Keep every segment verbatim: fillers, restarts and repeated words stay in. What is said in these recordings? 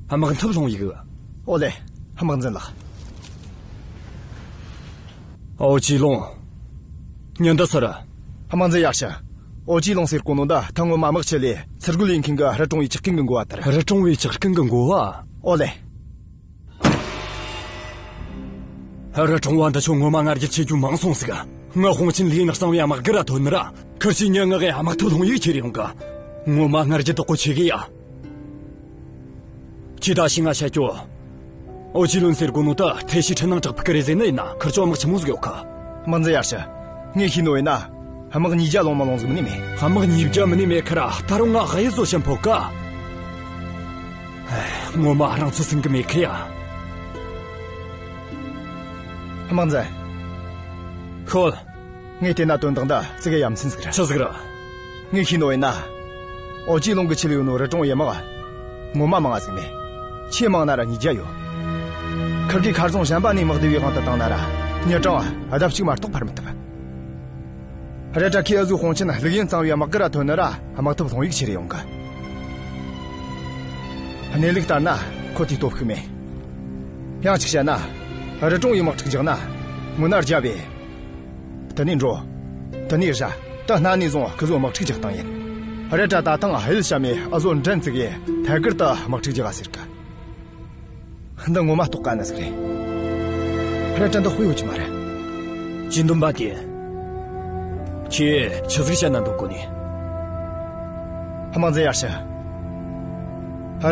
དམག་འཐབ་སློང་ཡིག། ཨོ་ལེ། དམག་འཛིན་ལགས། ཨོ་ཅི་ལུང་། ཉི་ཟླ་སར། དམག་འཛིན་ཡར་ཞུ། ཨོ་ཅི་ལུང་ཟེར་གོ་ནོ་ད་ཐང་ངོ་མ་དམག་ཆེ་ལས་ཚུར་རྒོལ་ཡིན་མཁན་གི་རི་གྲོང་བའི་ཇག་རྐུན་གི་འགོ་བ་དེ་རེད། རི་གྲོང་བའི་ཇག་རྐུན་གི་འགོ་བ། ཨོ་ལེ། རི་གྲོང་བ་འདི་ཆོ་ངོ་མ་ང་རྒྱལ་ཆེ་རྒྱུ་མང་སོང་ཟིག། ང་དཔུང་ཆེན་ལིའུ་ཡིན་གཙང་བོའི་དམག་སྒར་ར་ཐོན་ནི་ར། ཁིར་ཆོས་ཉིན་ང་གི་དམག་འཐབ་སློང་ཡིག་ཁྱེར་ཡོང་གི། ངོ་མ་ང་རྒྱལ་དོག་གོ་ཆེ་གི་ཡ། ཁྱེད་ད་ཤི་ང་བཤད་རྒྱུ། ཨོ་ཅི་ལུང་ཟེར་གོ་ནོ་ད་ཐེ་ཤི་ཁྲི་ནང་བྲག་ཕུག་གི་རེད་ཟེར་ནི་ཡིན་ན། ཁིར་ཆོ་དམག་ཆི་མོ་ཟིག་ཡོད་གི། དམག་འཛིན་ཡར་ཞུ། ངས་ཤེས་ནོ་ཡིན་ན། དམག་ཉིས་བརྒྱ་ལོང་མ་ལོང་ཟིག་མིན་ནི་མེད། དམག་ཉིས་བརྒྱ་མིན་ནི་མེད་ཁི་ར། ད་རུང་ང་གཡས་བཟོ་ཞིམ་ཕོད་གི། ངོ་མ་རང་ཚོ་སེམས་གི་མེད་ཁི་ཡ། དམག་འཛིན། ཤོད། ངས་བལྟས་ན་དོན་དག་འདི་ཙི་གེ་ཡ་མཚན་ཟིག་རེད། ཆི་ཟིག་རེད། ངས་ཤེས་ནོ་ཡིན་ན། ཨོ་ཅི་ལུང་གི་ཆེད་ལས་ཡོད་ནོ་རི་གྲོང་ཡི་དམག་ངོ་མ་མང་ང་ཟིག་མེད། ཆེས་མང་ན་ར་ཉིས་བརྒྱ་ཡོད། ཁིར་གིས་མཁར་རྫོང་གཞན་པ་ནས་དམག་སྡེ་བའི་དབང་དུ་བཏང་ན་ར། མྱི་གྲངས་ལྡབ་གཅིག་མ་གཏོགས་འཕར་མི་ཐུབ། རེད་དྲ་ཁོས་འུ་ཟོའི་དཔུང་ཆེན་ལིའུ་ཡིན་གཙང་བོའི་དམག་སྒར་ར་ཐོན་ནི་ར་དམག་འཐབ་སློང་ཡིག་ཁྱེར་ཡོང་གི། གནས་ལུགས་ལྟར་ན་ཁོ་དེའི་སྟོབས་ཤུགས་མེད། ཡང་གཅིག་བཤད་ན། རི་གྲོང་ཡི་དམག་འཁྲུག་རྒྱག་ན། སྔོན་ན་རྒྱབ་བེ། དེ་ནས་འགྲོ། དེ་ནས་བཞག་ད་སྣ་ནས་བཟུང་ཁི་ཟོ་དམག་འཁྲུག་རྒྱག་སྟངས་ཡིན། རེད་དྲ་ད་ཐེངས་ཧེལ་ཤ་མེ་འུ་ཟོ་འགྲན་བཙུགས་ཡེ་ཐད་ཀར་དུ་དམག་འཁྲུག་རྒྱག་ག་ཟེར་གི། འདི་ངོ་མ་རྟོགས་དཀའ་ནི་ཟིག་རེད། རེད་དྲ་འདི་དཔེ་ཡོད་རྒྱུ་མ་རེད། ཇུས་འདོན་པ་དེ། ཁྱེད་ཆི་ཟིག་བཤད་ན་འདོད་གོ་ནི། དམག་འཛིན་ཡར་ཞུ།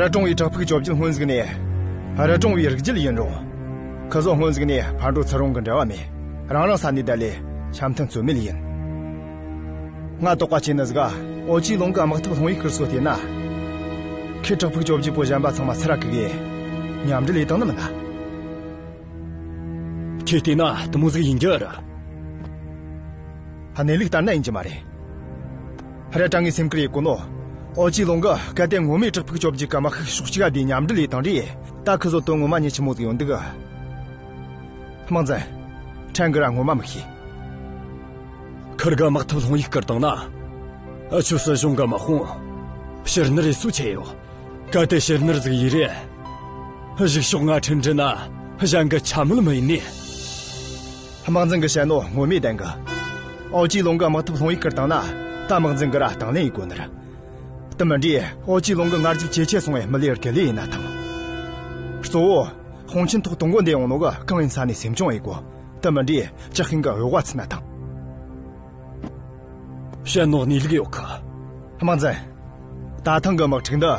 རི་གྲོང་བའི་བྲག་ཕུག་བཅོ་བརྒྱད་སྔོན་ཟིག་ནས། རི་གྲོང་བའི་རིགས་རྒྱུད་ཡིན་རུང་། ཁི་ཟོ་སྔོན་ཟིག་ནས་ཕར་འགྲོ་ཚུར་འོང་གི་འབྲེལ་བ་མེད། རང་རང་ས་ནས་བསྡད་ལས་འཆམ་མཐུན་རྩོད་མེད་ཡིན། ང་དོགས་པ་སྐྱེ་ནི་ཟིག་ག་ཨོ་ཅི་ལུང་གི་དམག་འཐབ་སློང་ཡིག་ཁུར་སོ་བལྟས་ན། ཁོས་བྲག་ཕུག་བཅོ་བརྒྱད་པོ་གཞན་པ་ཚང་མ་ཚུར་ར་བཀུག་གེ་མཉམ་འབྲེལ་ཡེ་བཏང་ནི་མིན་ན། ཁྱེད་བལྟས་ན་དེ་མོ་ཟིག་ཡིན་རྒྱུ་རེད། གནས་ལུགས་ལྟར་ན་ཡིན་རྒྱུ་མ་རེད། རེད་དྲ་ངས་སེམས་ཁུར་ཡེ་གོ་ནོ། ཨོ་ཅི་ལུང་གིས་གལ་ཏེ་ངོ་མས་བྲག་ཕུག་བཅོ་བརྒྱད་གི་དམག་ཤུགས་ཕྱོགས་གཅིག་ག་བསྡུས་མཉམ་འབྲེལ་ཡེ་བཏང་རེད། ད་ཁི་ཟོ་དོན་ངོ་མ་ཉིད་ཆི་མོ་ཟིག་ཡོང་འདུག་དམག་འཛིན། ཕྲན་གིས་ར་ངོ་མ་མི་ཤེས། ཁིར་གིས་དམག་འཐབ་སློང་ཡིག་བསྐུར་བཏང་ན། འུ་ཆོ་སྲིད་གཞུང་གི་དམག་དཔུང་ཕྱིར་ནུར་ཡེ་སྲོལ་ཆད་ཡོད། གལ་ཏེ་ཕྱིར་ནུར་ཟིག་ཡེ་རེ། གཞུག་ཕྱོགས་ང་ཁྲིན་ཀྲིན་ན་གཞན་གིས་འཕྱ་སྨོད་མི་ཡེ་ནི། དམག་འཛིན་གིས་བཤད་ནོ་ངོ་མས་བདེན་གི། ཨོ་ཅི་ལུང་གིས་དམག་འཐབ་སློང་ཡིག་བསྐུར་བཏང་ན། ད་དམག་འཛིན་གིས་ར་དང་ལེན་ཡེ་དགོས་ནི་རེད། དེ་མིན་དུས་ཨོ་ཅི་ལུང་གི་ང་རྒྱལ་ཇེ་ཆེ་སོང་བས་མི་ལས་དགེ་ལས་ཡེ་ན་ཐང་། གཙོ་བོ། དཔུང་ཆེན་ཐོག་དང་པོ་འདེམས་ཡོང་ནོ་གིས་གང་ཡིན་ས་ནས་སེམས་ཆུང་ཡེ་དགོས། དེ་མིན་དུས་ཇག་རྐུན་གིས་གཡོ་བ་ཚུད་ན་ཐང་། བཤད་ནོ་གནས་ལུགས་ཡོད་གི། དམག་འཛིན། ད་ཐེངས་གི་དམག་འཁྲུག་འདི་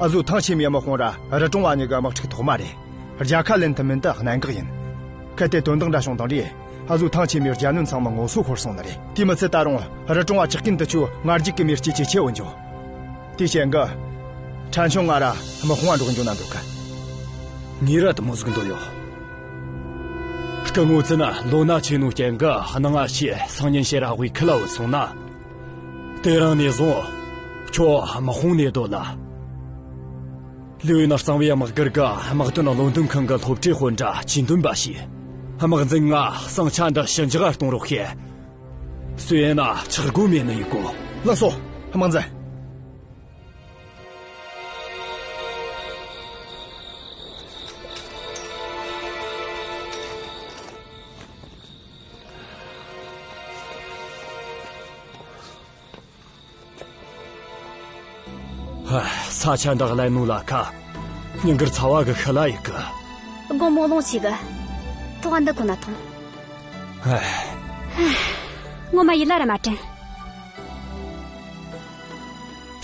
འུ་ཟོ་ཐང་ཆེན་མོའི་དམག་དཔུང་ར་རི་གྲོང་བ་གཉིས་ཀྱི་དམག་འཁྲུག་ཐོག་མ་རེད། རྒྱལ་ཁ་ལེན་ཐུབ་མིན་དེ་གནད་འགག་ཡིན། གལ་ཏེ་དོན་དག་འདྲ་བྱུང་བཏང་རེ། འུ་ཟོ་ཐང་ཆེན་མོའི་རྒྱལ་བློན་ཚང་མ་ངོ་སོ་ཤོར་སོང་ནི་རེད། དེ་མི་ཚད་ད་རུང་རི་གྲོང་བ་ཇག་རྐུན་དེ་ཆོ་ང་རྒྱལ་གི་མེ་ལྕེ་ཇེ་ཆེ་བོ་འགྱོ། དེའི་རྐྱེན་གིས། ཕྲན་ཆུང་ང་ར་དམག་དཔུང་ང་འགྲོགས་འགྱོ་ན་འདོད་གི། ངས་ར་དེ་མོ་ཟིག་འདོད་ཡོད། སྐུ་ངོ་ཙིན་ལོ་ན་ཆེ་ནོ་རྐྱེན་གིས་སྣང་ང་ཞེ་སང་ཉིན་ཕྱིར་ར་དབུས་ཁུལ་ལ་བུད་སོང་ན། དེ་རིང་ནས་བཟུང་ཁྱོད་དམག་དཔུང་ནས་སྡོད་ལ། ལིའུ་ཡིན་གཙང་བོའི་དམག་སྒར་གི་དམག་དོན་བློ་འདོན་ཁང་གི་སློབ་གྲྭའི་དཔོན་ར་ཇུས་འདོན་པ་བྱོས། དམག་འཛིན་ང་ཟིང་ཆ་འདི་ཞི་འཇགས་གཏོང་རོགས་བྱོས། སུ་ཡིན་ན་ཆག་སྒོ་མེད་ནི་ཡེ་དགོས། ལགས་སོ། དམག་འཛིན། ཧ། ས་ཆ་འདི་གླེ་ནོ་ལ་ཁ། ཉིན་དཀར་ཚ་བ་གིས་ཤི་ལ་ཡི་གི། དགོང་མོ་རླུང་ཆེ་གི། ཐོག་འདི་ཁོ་ན་ཐོང་། ཧ། ངོ་མ་ཡིད་ལ་ར་མ་དྲན།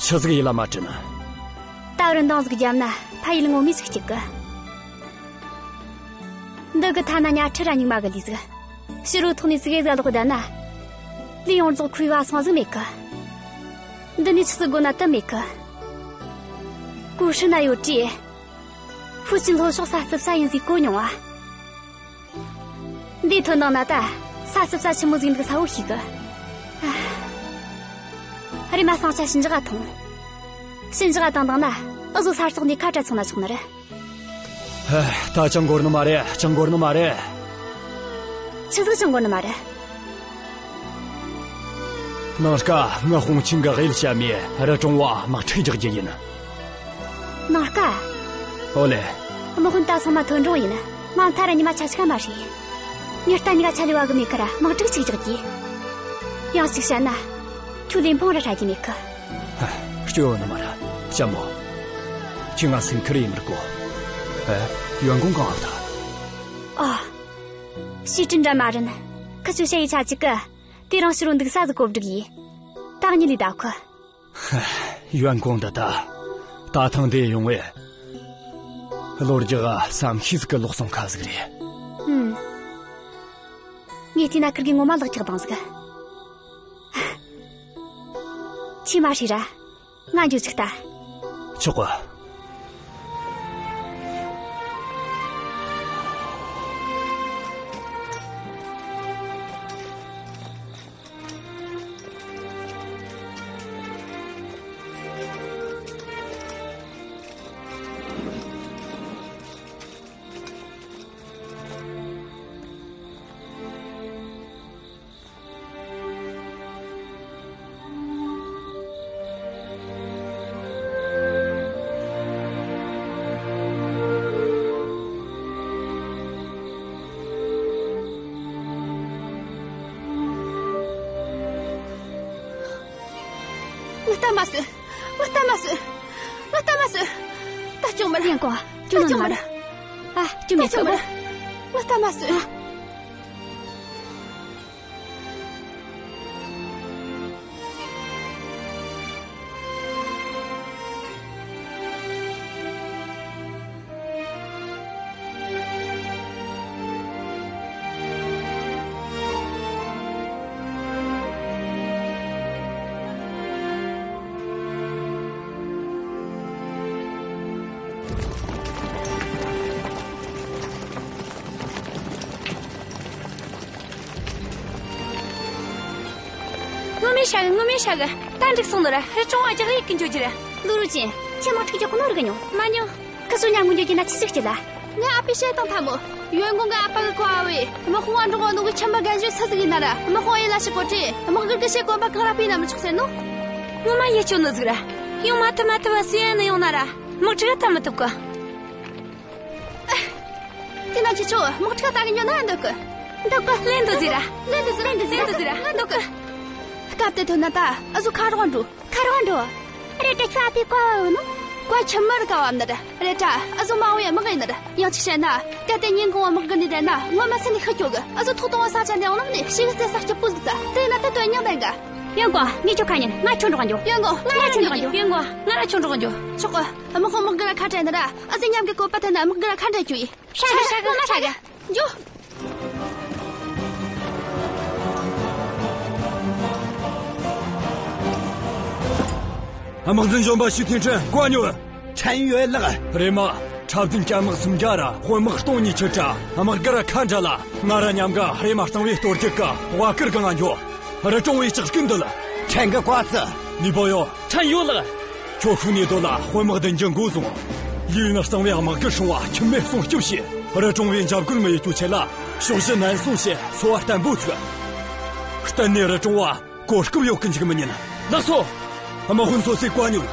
ཆི་ཟིག་ཡིད་ལ་མ་དྲན། ད་རུང་འདང་ཟིག་བརྒྱབ་ན་ཕ་ཡུལ་ངོ་མས་ཟིག་སྐྱིད་གི། འདི་གི་ཐ་ན་ཉལ་ཁྲི་ར་སྙིགས་མ་གི་ལུས་ཟིག། ཕྱི་རུ་ཐོག་ནས་ཙི་གེ་ཟིག་ལོག་བསྡད་ན། ལུས་ཡོངས་རྫོགས་ཁུ་བ་སངས་ཟིག་མེད་གི། འདི་ནས་ཆི་ཟིག་དགོས་ན་དེ་མེད་གི། ཀུ་ཧྲི་ན་ཡོད་དྲིས། ཧྥུ་ཅན་ལྷོ་ཕྱོགས་ས་རྩུབ་ས་ཡིན་ཟིག་གོ་མྱོང་བ། འདིའི་ཐོན་དང་ན་ད་ས་རྩུབ་ས་ཆི་མོ་ཟིག་འདུག་ས་བོ་ཤེས་གི། ཨ། རེམ་མ་ཟིང་ཆ་ཞི་འཇགས་ཐོངས། ཞི་འཇགས་བཏང་དང་ན་འུ་ཟོ་ས་ཐོག་ནས་ཁ་བྲལ་སོང་ན་ཆོག་ནི་རེད། ཧེ། ད་ཅང་འགོར་ནི་མ་རེད། ཅང་འགོར་ནི་མ་རེད། ཆི་ཟིག་ཅང་འགོར་ནི་མ་རེད། ནངས་ཀ་ངའི་དཔུང་ཆེན་གིས་གཡུལ་བཤམས་མེ་རི་གྲོང་བ་དམག་འཁྲུག་རྒྱག་རྒྱུ་ཡིན། ནངས་ཀ། ཨོ་ལེ། དམག་དཔོན་ད་ཚང་མ་ཐོན་འགྲོ་ཡིན། ང་མཐའ་ར་ཉི་མ་ཆ་ཞིག་ག་མ་ཧྲི། ཉི་ལྟ་ཉི་ག་ཆ་ལས་བ་གི་མེད་ཁ་ར་དམག་འཁྲུག་ཅིག་རྒྱག་གི། ཡང་ཅིག་བཤད་ན། ཁྱོད་ལན་འཕང་ར་ཧྲ་གི་མེད་ཁ། ཧ། སྐྱོ་ནི་མ་ར་ཅམ་མོ། ཁྱོད་ང་སེམས་ཁུར་ཡེ་མི་དགོ། ཨེ། ཡོན་གོང་གང་ཨ་ད། ཨ། ཞི་ཀྲིན་འདྲ་མ་རན། ཁི་ཆོ་ཞ་ཡི་ཆ་ཅིག་གི། དེ་རིང་ཕྱི་རུ་འདུག་ས་ཟིག་གོ་སྒྲིག་ཡིས། ད་གཉིད་ལས་ད་ཁུ། ཧ། ཡོན་གོང་འདི་ད། ད་ཐེངས་འདི་ཡོང་བས། ལོ་རྒྱུ་ག་བསམ་ཤེས་ཟིག་གི་ལོག་སོང་ཁ་ཟིག་རེད། ཧུམ། ངས་བལྟས་ན་ཁིར་གི་ངོ་མ་ལག་ཁྱག་བཏང་ཟིག། ཁྱོས་མ་ཧྲི་ར། ང་འགྱོ་ཅིག་ལྟ། ཆོག་གི། ངའི་ལྟ་མ་ཟོས། ངའི་ལྟ་མ་ཟོས། ངའི་ལྟ་མ་ཟོས། ད་སྐྱོན་མེད། ཡང་གོ། ད་སྐྱོན་མེད་མ་ར། ཨ། སྐྱོན་མེད་ཁ་བོ། ངའི་ལྟ་མ་ཟོས། ཨ། ངོ་མ་ཧྲ་གི། ངོ་མ་ཧྲ་གི། ད་འགྲིག་སོང་ནོ་ར། རི་གྲོང་བ་རྒྱག་ཡིག་གི་འགྱོ་རྒྱུ་ར། ལུ་རུ་ཅན། ཁྱེད་དམག་འཁྲུག་རྒྱག་གོ་ནོ་རིག་ཉོ། མ་ཉོ། ཁི་སུ་ཉ་ངུ་འགྱོ་རྒྱུ་ན་ཆི་ཟིག་སྐྱིད་ལ། ངས་ཨ་ཕས་བཤད་བཏང་ཐལ་མོ། ཡོན་གོང་གི་ཨ་ཕ་གི་ཁོ་ཨ་བས་དམག་དཔུང་བ་འགྲོ་གོ་ནོ་གི་ཁྱིམ་པ་རྒན་གཞོན་སུ་ཟིག་ཡིན་ན་ར། དམག་དཔུང་ཡེ་ལ་ཞིག་གོ་དྲེ། དམག་སྒར་གི་ཕྱི་གོམ་པ་གང་ར་ཕུད་ན་མི་ཆོག་ཟེར་ནོ། ངོ་མ་ཡིད་སྐྱོ་ནོ་ཟིག་ར། ཡོང་མ་ཐུབ་མ་ཐུབ་བ་སུ་ཡིན་ནི་ཡོང་ན་ར། དམག་འཁྲུག་ག་ད་མི་ཐུབ་གི། དེ་ན་ཁྱེད་ཆོ་དམག་འཁྲུག་ལྟ་གི་འགྱོ་ན་འདོད་གི། འདོད་གི། ལེན་འདོད་ཟེར་ར། ལེན་འདོད་ཟེར། ལེན་འདོད་ཟེར་ར། ལེན་འདོད་གི། སྐབས་དེ་ཐོན་ན་ད་ཨ་ཟོ་ཁ་རོག་འགྲོ། ཁ་རོག་འགྲོ། རེད་དྲ། ཁྱོད་ཨ་ཕས་བཀའ་ཕབ་ནོ། བཀའ་ཁྱིམ་མི་ར་བཀའ་ཕབ་ནི་རེད། རེད་དྲ། ཨ་ཟོ་མ་འོངས་པའི་དམག་ཡིན་ནི་རེད། ཡང་ཅིག་བཤད་ན། གལ་ཏེ་ཉིན་གང་བ་དམག་སྒར་ནས་བསྡད་ན་ངོ་མ་སེམས་ནས་ཤི་སྐྱོ་གི། ཨ་ཟོ་ཐོག་དང་བ་ས་ཆ་འདི་ཡོང་ནམ་ནས་ཤི་གི་རྩེ་ས་སྐྱིད་པོ་ཟིག་ཙ། དེ་ན་ད་དོན་སྙིང་ལྡན་ག། ཡོན་གོང་། ངས་ཁྱོད་ཁ་ཉན། ང་ཁྱོད་འགྲོགས་འགྱོ། ཡོན་གོང་། ང་ར་ཁྱོད་འགྲོགས་འགྱོ། ཡོན་གོང་། ང་ར་ཁྱོད་འགྲོགས་འགྱོ། ཆོག་གི། དམག་དཔུང་དམག་སྒར་ར་ཁ་བྲལ་ནི་ར། ཨ་ཟོ་མཉམ་གི་བཀོད་པ་ཐད་ན་དམག་སྒར་ར་ཁ་བྲལ་རྒྱུ་ཡིན། ཧྲ་གི། ཧྲ་གི། ཧྲ་གི། འགྱོ། དམག་འཛིན་གཞོན་པ་ཞུས་ཐེན་ཁྲེན་བཀའ་ཉོན། ཕྲན་ཡོད་ལགས། རེམ་མ། ཁྲབ་ལྡན་སྐྱ་དམག་སུམ་བརྒྱ་ར་དཔོན་དམག་སྟོང་གཉིས་ཁྲིད་དྲ་དམག་སྒར་ར་ཁ་བྲལ་ལ། ང་ར་མཉམ་གི་རེམ་མ་གཙང་བོའི་སྟོད་རྒྱུད་གི་བ་དཀར་གི་ང་འགྱོ། རི་གྲོང་བའི་ལྕགས་སྐུད་འདུལ། ཕྲན་གི་བཀའ་བརྩི། ལི་པོ་ཡོ། ཕྲན་ཡོད་ལགས། ཁྱོད་ཤུགས་ནུས་འདོད་ལ་དཔོན་དམག་བདུན་བརྒྱ་འགོ་བཟུང་། ལི་ཡུན་གཙང་བོའི་དམག་སྒར་སྲུང་བ་ཁྱིམ་མི་སྲུང་སྐྱོབ་བྱོས། རི་གྲོང་བའི་འཇབ་རྒོལ་མི་ཡེད་རྒྱུའི་ཆེད་ལ་ཕྱོགས་བཞི་ནན་སྲུང་བྱེད། སོ་བ་བརྟན་པོ་བཙུགས། གཏན་ནས་རི་གྲོང་བ་གོ་སྐབས་ཡོད་གི་འཇུག་མི་ཉན། ལགས་སོ། དམག་དཔོན་སོ་སོས་བཀའ་ཉོན།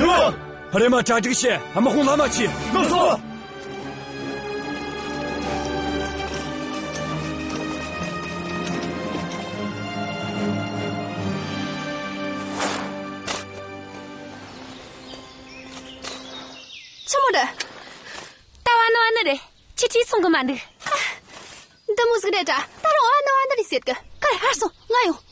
ཡོད། རེམ་མ་གྲ་སྒྲིག་བྱེད། དམག་དཔུང་ལམ་མ་ཆས། ལགས་སོ། ཆི་མོ་རེད། ད་བ་ནོ་ཨ་ནི་རེད། ཁྱི་ཁྲིས་སོང་གི་མ་འདུག། འདི་མོ་ཟིག་རེད་དྲ། ད་རུང་ཨ་ནི་ཨ་ནི་རེད་ཟེར་གི། ཀར་ཧར་སོང་། ང་ཡོང་།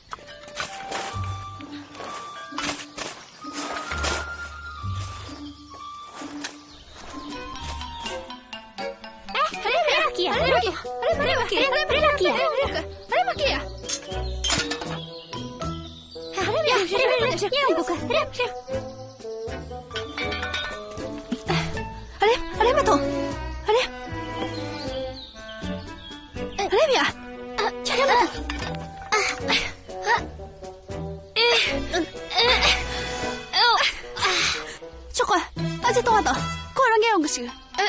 ཨ། རེ་རེ་ལགས་ཀྱིས། རེ་རེ་ལགས་ཀྱིས། རེ་རེ་ལགས་ཀྱིས། རེ་རེ་ལགས་ཀྱིས། རེ་རེ་ལགས་ཀྱིས། ཨ། རེམ་ཡ། རེམ་ཡ། རེམ་ཡ། ཡ། ཡོང་གོ་གི། རེམ། རེམ། རེམ། རེམ་མ་ཐོངས། རེམ། རེམ་ཡ། ཨ། ཁྱོད་རེམ་མ་ཐོངས། ཨ། ཨ། ཨ། ཨ། ཨ། ཆོག་གི། ཨ་ཙི་ཐོངས་བ་དང་། ཁོ་རང་ངས་ཡོང་གི་ཞིག། ཨ།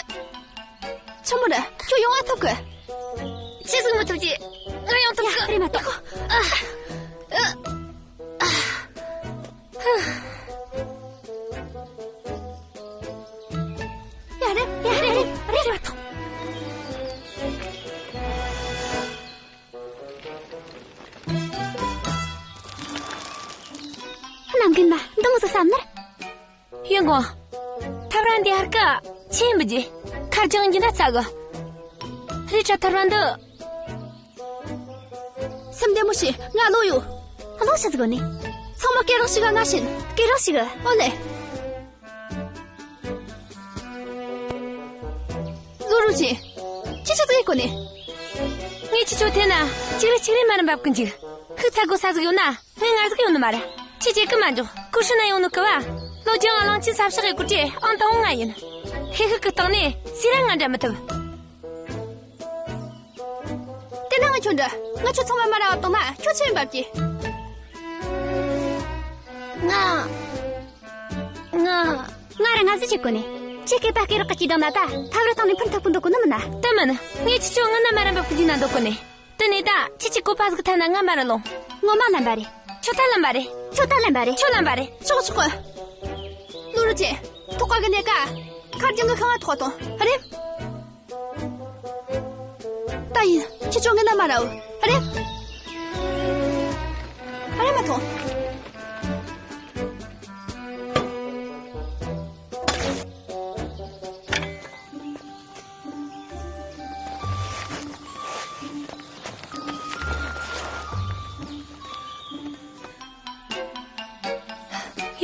ཆི་མོ་རེད། ཁྱོད་ཡོང་བ་ཐུབ་གི། ཅི་ཟིག་མི་ཐུབ་ཀྱི། ང་ཡོང་ཐུབ་གི། ཡ། རེམ་མ་ཐོངས། ཨ། ཨ། ཨ། ཡ། རེམ། རྒན་མ། འདི་མོ་ཟིག་བསམ་ནར། ཡོན་གོང་། ཐབ་ར་འདི་ཧར་གི་ཆེ་ཡིན་པ་ཇི། ཁར་ཅང་འགྱིན་ད་ཚ་གི། རེད་དྲ་ཐབ་ར་འདི། སེམས་བདེ་མོ་བྱོས། ང་ལོ་ཡོད། ལོ་ཆི་ཟིག་ཡོད་ནི། ཚང་མ་སྐེ་རགས་ཤིག་ག་ང་བྱིན། སྐེ་རགས་ཤིག་ག་ཨོ་ལེ། ལུ་རུ་ཅི། ཁྱེད་ཆི་ཟིག་ཡེད་གོ་ནི། ངས་ཁྱེད་ཆོ་ཐེ་ན་ཅིག་རེ་ཅིག་རེ་མ་རམ་འབབ་གི་འཇུག་ཤུགས་ཚ་དགོས་ས་ཟིག་ཡོད་ན། ངས་ང་ཟིག་ཡོད་ནི་མ་ར། ཁྱེད་ཅེ་གི་མ་འཇོག་ཀུ་ཤུ་ན་ཡོང་ནི་གི་བ། ལོ་རྒྱང་ང་ལང་ཅི་ས་བཤག་ཡེད་གོ་ཀྲེ་ཨང་དང་བོ་ང་ཡིན། ཧེ་ཧུ་གི་སྟེང་ནས་སི་ར་ང་འདྲ་མི་ཐུབ། དེ་ན་ང་ཁྱོད་འདྲི། ང་ཁྱོད་ཚང་མ་མ་ར་བབ་བཏང་ན་ཁྱོད་ཆི་ཡིན་འབབ་ཀྱི། ང་། ང་། ང་ར་ང་ཟིག་ཆི་གོ་ནི། ཁྱེད་སྐེད་པ་སྐེ་རགས་གི་སྐྱིད་དང་ན་ད་ཐབ་ར་སྟེང་ནས་ཕུན་ཐོགས་པོ་འདུག་གོ་ནི་མིན་ན། དེ་མིན། ངས་ཁྱེད་ཆོ་ངི་ན་མ་ར་འབབ་གི་འཇུག་ན་འདོད་གོ་ནི། དེ་ནས་ད་ཁྱེད་ཀྱི་བཀོད་པ་ཟིག་ཐ་ན་ང་མ་ར་ལོང་། ངོ་མ་ལན་པ་རེད། ཁྱོད་ད་ལན་པ་རེད། ཁྱོད་ད་ལན་པ་རེད། ཁྱོད་ལན་པ་རེད། ཆོག་ཆོག་གི། ལུ་རུ་ཅན། ཐོག་ཁ་གི་ནས་ཀ་ཁར་རྒྱང་གི་ཁང་ང་ཐོག་གཏོང་རེད། ད་ཡིན། ཁྱེད་ཆོ་ངི་ན་མ་ར་འོ། རེད། རེད་མ་ཐོང་།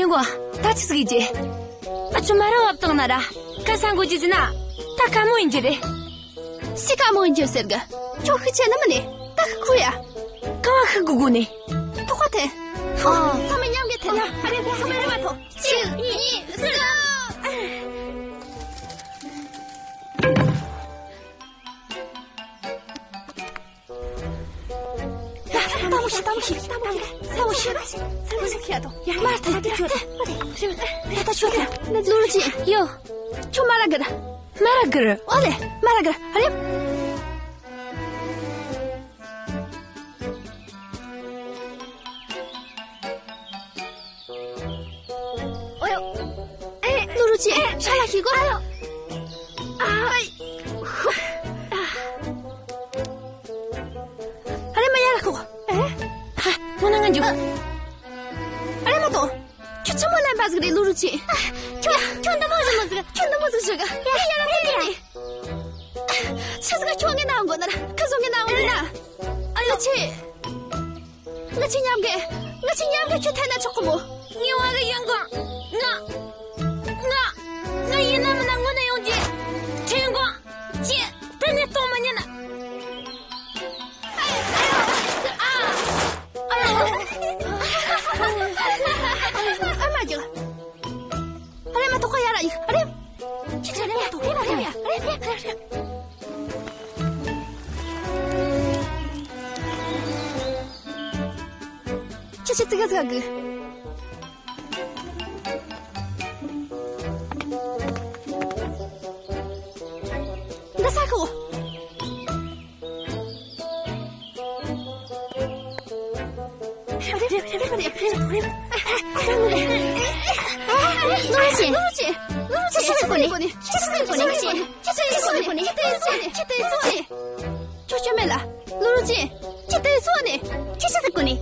ཡོན་གོང་། ད་ཆི་ཟིག་ཡེད་རྒྱུ། ཨ་ཆུ་མ་ར་བབ་བཏང་ན་ར། ཀ་ས་འགོ་རྒྱུ་ཟིན་ན། ད་དཀའ་མོ་ཡིན་རྒྱུ་རེད། སུས་དཀའ་མོ་ཡིན་རྒྱུ་ཟེར་གི། ཁྱོད་ཤུགས་ཆེ་ནི་མིན་ནི། ད་ཤུགས་ཁུ་ཡ། གང་ང་ཤུགས་དགོས་དགོས་ནི། ཐོག་ཁ་ཐེ། ཨ། ཚང་མས་མཉམ་གི་ཐེ་ན། ཨ་རེ་ཚང་མས་རེ་མ་ཐོ། གཅིག་གཉིས་གསུམ། ལྟ་མོ་ཤི། ལྟ་མོ་ཤི། ལྟ་མོ་ཤི། ལྟ་མོ་ཤི། ལྟ་མོ་ཤི། ལྟ་མོ་ཤི་ཡ་དོ། ཡ་མ་ཐ་ཡ་ཐ་ཆོ་ཐ། ད་ད་ཆོ་ཐ། ལུ་རུ་ཅི། ཡོ། ཁྱོད་མ་ར་གི་ར། མ་ར་གི་ར། ཨོ་ལེ། མ་ར་གི་ར། ཨ་རེ། ཨོ་ཡོ། ཨེ། ལུ་རུ་ཅི། ཨེ། ཤ་ལ་ཤི་གོ། ཨ་ཡོ། ཨ། ཨ་རེ་མ་ཡ་ར་ཁོ། ཨེ། ཧ། མོ་ན་ང་འཇུ། ཨ་རེ་མ་ཏོ། ཁྱོད་ཆི་མོ་ལན་པ་ཟིག་རེད་ལུ་རུ་ཅི། ཁྱོད་ཁྱོད་འདི་མོ་ཟིག་མོ་ཟིག་ཁྱོད་འདི་མོ་ཟིག་ཟིག་ཡ་ཡ་ར་ཡ་ཡ། ཆི་ཟིག་ཁྱོད་ངའི་ནང་གོ་ན་ར་ཁ་ཟོ་ངའི་ནང་གོ་ན། ཨ་ཡོ། ཆི། ང་ཆི་མཉམ་གི། ང་ཆི་མཉམ་གི་ཁྱོད་ཐད་ན་ཆོག་གི་མོ། ངའི་བ་གི་ཡོན་གོང་། ང་། ང་། ང་ཡིན་ན་མིན་ན་ངོ་ན་ཡོང་རྒྱུ། ཁྲེན་ཡོན་གོང་། ཅི། དེ་ནས་གཏོང་མི་ཉན། ཨ་ཡོ། ཨ། ཨ་ཡོ། ཨ་མ་རྒྱག་ཨ་རེ་མ་ཐོག་ཁ་ཡ་ར་ཡིག་ཨ་རེ། ཁྱེད་ཆ་རེ་མ་ཐོག་རེ་མ་རེ་མ་རེ་རེ་རེ། ཁྱེད་ཆ་ཙི་ག་ཙི་ག་གི། འདི་ས་ཁོ། ཁྱོད་ཆོ་མེད་ལ། ལུ་རུ་ཅི། ཁྱོད་དེ་སོང་ནས། ཁྱོད་དེ་སོང་ནས། ཁྱོད་ཆི་ཟིག་གོ་ནས།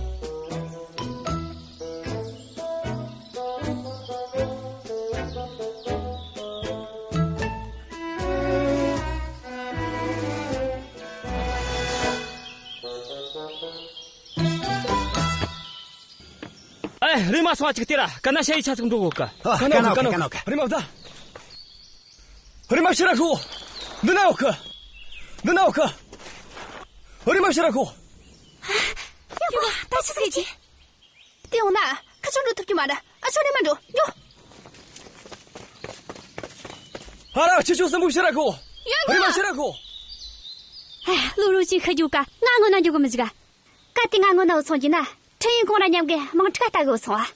ཨེ། རེམ་མ་སོང་ང་ཅིག་ལྟོས་ར། གན་ན་ཞ་ཡི་ཆ་ཟིག་འགྲོ་གོ་གི། ཨ། གན་ན་གན་ན་གན་ན་གན་ན། རེམ་མ་བདའ། རེམ་མ་ཕྱིར་ར་ཤོག་འདི་ན་ཡོད་གི། འདི་ན་ཡོད་གི། རེམ་མ་ཕྱིར་ར་ཤོག་ཡོ་གོ། ད་ཆི་ཟིག་ཡེད་རྒྱུ། དེ་ཡོང་ན་ཁ་ཆུང་འགྲོ་ཐུབ་ཀྱི་མ་རེད། ཨ་ཆོ་ནས་མ་འགྲོ། ཡོ། ཨ་ར། ཁྱེད་ཆོ་གསུམ་པོ་ཕྱིར་ར་ཤོག་ཡོ་གོ། རེམ་མ་ཕྱིར་ར་ཤོག་ཨ། ལུ་རུ་ཅི་ཁ་རྒྱུག་ག་ང་ངོ་ན་འགྱོ་གི་མི་ཟིག་ག་གལ་ཏེ་ང་ངོ་ན་འུ་སོང་རྒྱུ་ན། ཁྲེན་ཡོན་གོང་ར་མཉམ་གི་མིང་ཁྲིག་ལྟ་གི་འུ་སོང་ཨ།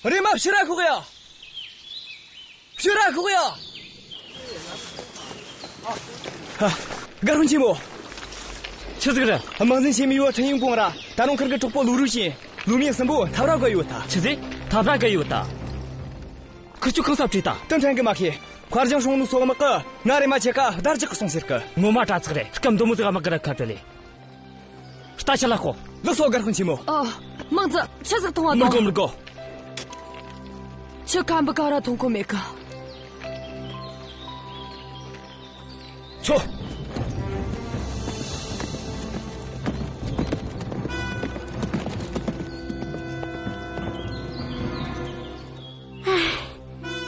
རེམ་མ་ཕྱིར་ར་ཤོག་ཡ། ཕྱིར་ར་ཤོག་ཡ། ཧ། གར་སོང་ཆེན་མོ། ཆི་ཟིག་རེད། དམག་འཛིན་ཆེན་མོ་ཡོད་ཁྲེན་ཡོན་གོང་ར་ད་རུང་ཁིར་གི་གྲོགས་པོ་ལུ་རུ་ཅི། ལུ་མིང་གསུམ་པོ་འཐབ་ར་གི་ཡོད་ད། ཆི་ཟིག་འཐབ་ར་གི་ཡོད་ད། ཁི་ཆོ་གང་ས་བྲོས་ད། དེ་འཐེན་གི་མ་ཤེས། མཁར་གྱང་སྲུང་ནོ་སོག་དམག་གིས་ང་རེམ་མ་ཁྱེད་ཀ་བརྡ་རྒྱག་གི་སོང་ཟེར་གི། ངོ་མ་དྲ་ཚིགས་རེད། སྐམ་དུ་མོ་ཟིག་དམག་གི་ར་ཁ་བྲལ་ལེ། ད་ཆི་ལ་ཤོག་ལགས་སོ། སྒར་དཔོན་ཆེན་མོ། ཨ། མང་ཙི་ཆི་ཟིག་མཐོང་བ། མི་དགོ། མི་དགོ། ཁྱོད་ཁམ་བུ་ག་ར་མཐོང་གོ་མེད་གི། ཆོ།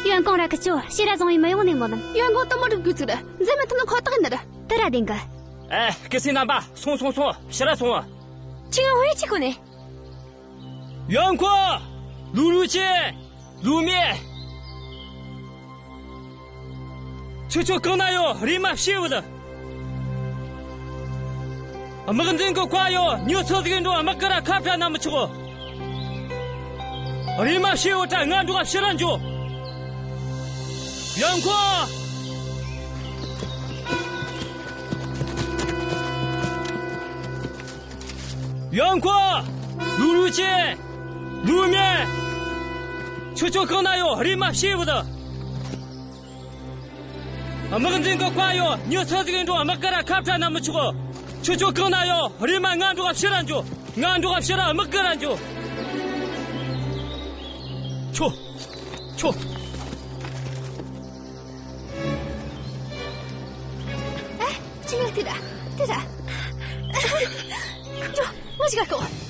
ཡོན་ཀོང་ར་ཁི་ཆོ་ཕྱིར་ར་སོང་བའི་མི་ཡོང་ནས་མོ་ལམ། ཡོན་ཀོང་དུ་མོ་རིག་དགོས་ཚུལ་མཛད་མི་ཐུབ་ནི་ཁོ་ཐག་ཡིན་ནི་ར། དེ་ར་བདེན་གི། ཨེ། སྐུ་སྲས་རྣམ་པ། སོང་སོང་སོང་། ཕྱིར་ར་སོང་བ། ཁྱེད་ངའི་ཧོ་ཡ་ཆི་གོ་ནས། ཡོན་ཀོང་། ལུའུ་རུའུ་ཅིན། ལུའུ་མིན། ཁྱེད་ཆོ་གང་ན་ཡོད། རེམ་མ་ཕྱིར་བུད། དམག་འཛིན་གི་བཀའ་ཡོད། མྱི་སུ་ཟིག་ཡིན་རུང་དམག་སྒར་ར་ཁ་བྲལ་ན་མི་ཆོག་རེམ་མ་ཕྱིར་བུད་དྲ། ང་འགྲོགས་ཕྱིར་ར་འགྱོ། ཡོན་ཀོང་། ཡོན་ཀོང་། ལུའུ་རུའུ་ཅིན། ལུའུ་མིན། ཁྱེད་ཆོ་གང་ན་ཡོད། རེམ་མ་ཕྱིར་བུད། དམག་འཛིན་གི་བཀའ་ཡོད། མྱི་སུ་ཟིག་ཡིན་རུང་དམག་སྒར་ར་ཁ་བྲལ་ན་མི་ཆོག་ཁྱེད་ཆོ་གང་ན་ཡོད། རེམ་མ་ང་འགྲོགས་ཕྱིར་ར་འགྱོ། ང་འགྲོགས་ཕྱིར་ར་དམག་སྒར་ར་འགྱོ། ཆོ། ཆོ། ཨེ། ཅི་ཡོད་དེ་ར། དེ་ར། འགྲོ། ང་ཞིག་ག་ཤོག་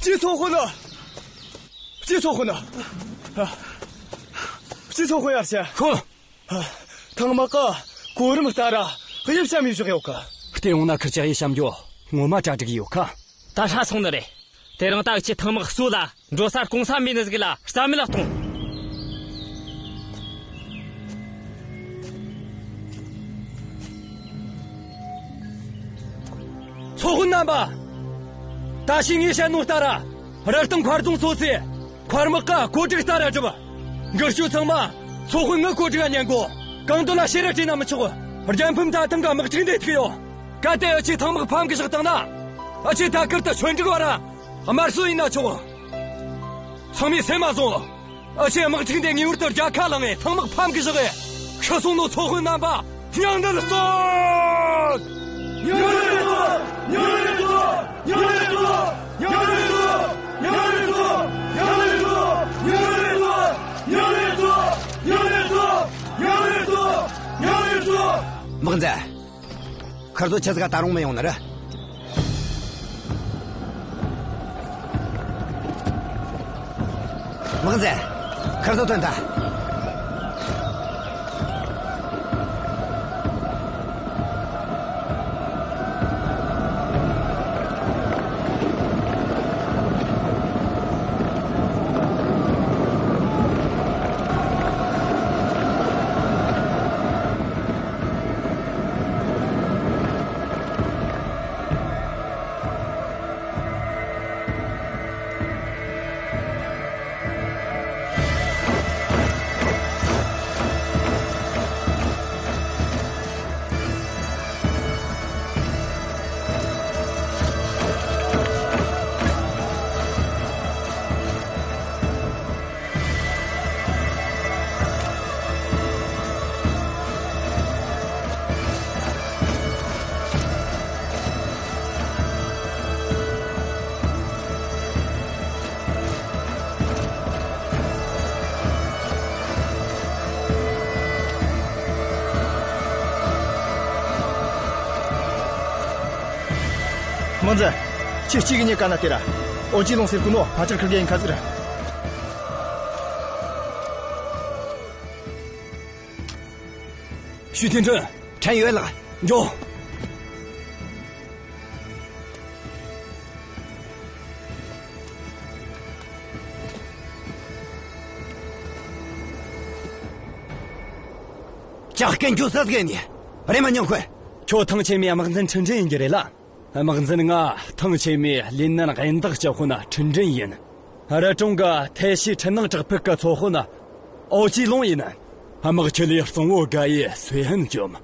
སྤྱི་ཚོགས་དཔོན། སྤྱི་ཚོགས་དཔོན། སྤྱི་ཚོགས་དཔོན་ཡར་ཞུ། ཤོག་ཐང་དམག་གི་གོ་རིམ་ལྟར་དབྱེ་བྱ་མི་བཞག་ཡོད་གི། བལྟས་ཡོང་ན་ཁིར་ཆོས་དབྱེ་བྱ་འགྱོ་ངོ་མ་གྲ་སྒྲིག་ཡོད་གི། ད་ཧྲ་སོང་ནི་རེད། དེ་རིང་ད་ཁྱེད་ཐང་དམག་གསོ་ལ་འགྲོ་སར་གོང་ས་མེད་ནི་ཟིག་ལ་རྩ་མེད་ལ་གཏོང་། ཚོགས་དཔོན་རྣམ་པ། ད་ཕྱི་ངས་བཤད་ནོ་ལྟར་ར་རི་སྟེང་མཁར་རྫོང་སོ་སོའི་མཁར་དམག་ག་བཀོད་སྒྲིག་ལྟར་ར་སྒྲུབ། འགུལ་སྐྱོད་ཚང་མ་ཚོགས་དཔོན་ངའི་བཀོད་སྒྲིག་ག་ཉན་དགོ། གང་དོན་ལ་ཕྱིར་ར་བྲོས་ན་མི་ཆོག་རྒྱལ་ཕམ་ད་ཐང་ག་དམག་འཁྲུག་འདི་ཐུག་ཡོད། གལ་ཏེ་འུ་ཆོས་ཐང་དམག་ཕམ་གི་བཞག་བཏང་ན། འུ་ཆོས་ད་ཁུར་དུ་ཆོས་འགྲིག་བར་ར་དམར་གསོད་ཡིན་ན་ཆོག་ཚང་མས་སེམས་མ་བཟུང་། འུ་ཆོས་དམག་འཁྲུག་འདི་ངེས་པར་དུ་རྒྱལ་ཁ་བླངས་ངེ་ཐང་དམག་ཕམ་གི་བཞག་གི། ཤི་སོང་ནོ་ཚོགས་དཔོན་རྣམ་པ་སྙིང་འདུན་གསོལ། སྙིང་འདུན་གསོལ། དམག་མཛད། ཁིར་ཚོ་ཆི་ཟིག་ག་ད་རུང་མི་ཡོང་ནི་རེད། དམག་མཛད། ཁིར་ཚོ་ཐོན་ཐལ། དམག་འཛིན། ཁྱེད་གཅིག་གིས་ཉེ་ག་ན་དེ་ར། ཨོ་ཅི་ལུང་ཟེར་གོ་ནོ་ཕ་ཅག་ཁིར་གེ་ཡིན་ཁ་ཟིག་ར། ཞུས་ཐེན་ཁྲིན། ཕྲན་ཡོད་ལགས། འགྱོ། ཇག་རྐུན་ཁྱོད་སུ་ཟིག་ཡིན་ནི། རེམ་མ་མྱོང་ཁོ། ཁྱོད་ཐང་ཆེན་མོའི་དམག་འཛིན་ཁྲིན་ཀྲིན་ཡིན་རྒྱུ་རེད་ལ། དམག་འཛིན་ང་ཐང་ཆེན་མོའི་ལིན་ནན་གཡུལ་འདེགས་ཀྱི་དཔོན་ཁྲིན་ཀྲིན་ཡིན། རི་གྲོང་གི་ཐའེ་ཤི་འཕྲུལ་སྣང་བྲག་ཕུག་གི་ཚོ་དཔོན་ཨོ་ཅི་ལུང་ཡིན། དམག་ཁྲིད་ལས་གཙང་བོ་དགའ་ཡི་སུའེ་ཧན་བཅོམ།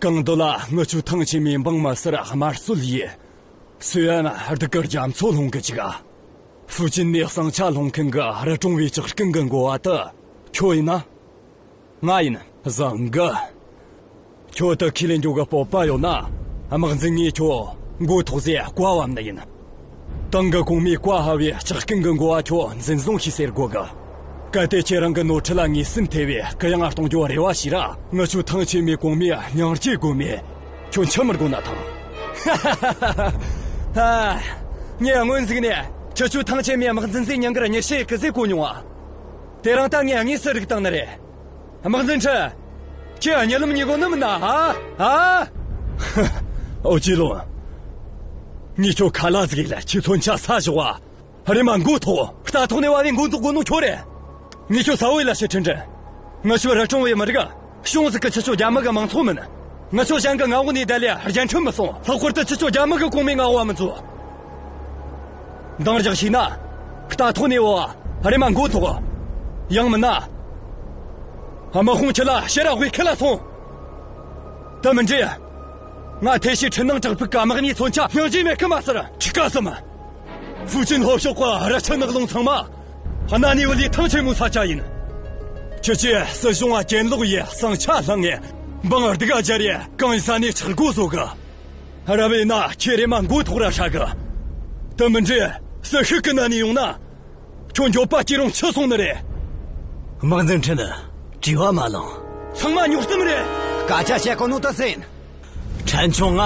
གང་འདོད་ལ་ངི་ཆོའི་ཐང་ཆེན་མོའི་འབངས་མི་སེར་དམར་གསོད་ཡས། སུའེ་ཧན་སྡུག་གི་རྒྱ་མཚོ་སློང་གི་བཅུག། ཧྥུ་ཅན་ནས་ཟིང་ཆ་སློང་མཁན་གི་རི་གྲོང་བའི་ཇག་རྐུན་གི་འགོ་བ་དེ་ཁྱོད་ཡིན་ན། ང་ཡིན། བཟང་གི། ཁྱོད་དེ་ཁས་ལེན་རྒྱུ་གི་སྤོབས་པ་ཡོད་ན། དམག་འཛིན་ངས་ཁྱོད་མགོ་ཐོག་ཟེ་བཀའ་ཕབ་ནི་ཡིན། ཏང་གི་གོང་མའི་བཀའ་ཕབ་བས་ཇག་རྐུན་གི་འགོ་བ་ཁྱོད་འཛིན་བཟུང་བྱོས་ཟེར་དགོས་གི། གལ་ཏེ་ཁྱེད་རང་གི་ནོར་འཁྲུལ་ལ་ངེས་སེམས་ཐེབས་བས་གུ་ཡངས་གཏོང་རྒྱུ་རེ་བ་བྱོས་ར། ངི་ཆོའི་ཐང་ཆེན་མོའི་གོང་མས་སྙིང་རྗེ་དགོས་མེད། ཁྱོད་འཆི་མི་དགོས་ན་ཐང་། ཧ་ཧ་ཧ་ཧ། ངས་སྔོན་ཟིག་ནས་ཁྱེད་ཆོའི་ཐང་ཆེན་མོའི་དམག་འཛིན་ཟིག་ཉིན་དཀར་མྱི་ཤི་གི་ཟེ་གོ་མྱོང་ང་། དེ་རིང་ད་ངས་དངོས་སུ་རིག་བཏང་ནི་རེད། དམག་འཛིན་ཁྲིན། ཁྱེད་གཉིད་ལམ་གཉིད་གོ་ནི་མིན་ན། ཨ། ཨ། ཨོ་ཅི་ལུང་། ངས་ཁྱོད་ཁ་ལ་ཟིག་ལ་ཁྱོད་མཚོན་ཆ་ས་ཞོག་བ། རེམ་མ་མགོ་ཐོག། རྟ་ཐོག་ནས་བབས་པའི་མགོ་འདོགས་དགོས་ནོ་ཁྱོད་རེད། ངས་ཁྱོད་གསལ་བོ་ཡས་ལ་བཤད། ཁྲིན་ཀྲིན། ངི་ཆོའི་རི་གྲོང་བའི་མི་རིགས་གཞུང་ཟིག་གི་ཁྱེད་ཆོ་རྒྱ་མི་གི་མང་ཚོགས་མིན། ངི་ཆོ་གཞན་གི་མངའ་འོག་ནས་བསྡད་ལས་རྒྱལ་ཁྲིམས་མི་སྲུང་། ལྷག་པར་དུ་ཁྱེད་ཆོ་རྒྱ་མི་གི་གོང་མའི་མངའ་འོག་མི་འཛུལ། འདང་རྒྱག་ཤེས་ན། རྟ་ཐོག་ནས་བབས་པ། རེམ་མ་མགོ་ཐོག། ཡང་མིན་ན། དམག་དཔུང་ཁྲིད་ལ་ཕྱིར་ར་དབུས་ཁུལ་ལ་སོང་། དེ་མིན་དུས། ང་ཐའེ་ཤི་འཕྲུལ་སྣང་བྲག་ཕུག་གི་དམག་མིའི་མཚོན་ཆ་སྙིང་རྗེ་མེད་གི་མ་ཟེར། ཁྱི་ཀ་གསུམ། ཧྥུ་ཅན་ལྷོ་ཕྱོགས་ཀྱི་རི་ཆུ་ནགས་ཀླུང་ཚང་མ་གནའ་ནས་བུད་ལས་ཐང་ཆེན་མོའི་ས་ཆ་ཡིན། ཁྱེད་ཆོས་སྲིད་གཞུང་ང་གྱེན་ལོག་ཡས་ཟིང་ཆ་བསླངས་ངས་འབངས་སྡུག་ག་སྦྱར་ཡས་གང་ཡིན་ས་ནས་ཆག་སྒོ་བཟོ་གི། རབ་ཡིན་ན་ཁྱེད་རེམ་མ་མགོ་ཐོག་ར་ཧྲ་གི། དེ་མིན་དུས་སུ་ཤུགས་ཀྱིས་མནན་ནས་ཡོང་ན། ཁྱོད་འགྱོད་པ་སྐྱེས་རུང་འཆི་སོང་ནི་རེད། དམག་འཛིན་ཁྲིན། བྲེལ་བ་མ་ལངས། ཚང་མ་ཉོག་གཏམ་རེད། སྐད་ཆ་བཤད་གོ་ནོ་དེ་སུ་ཡིན། ཕྲན་ཆུང་ང་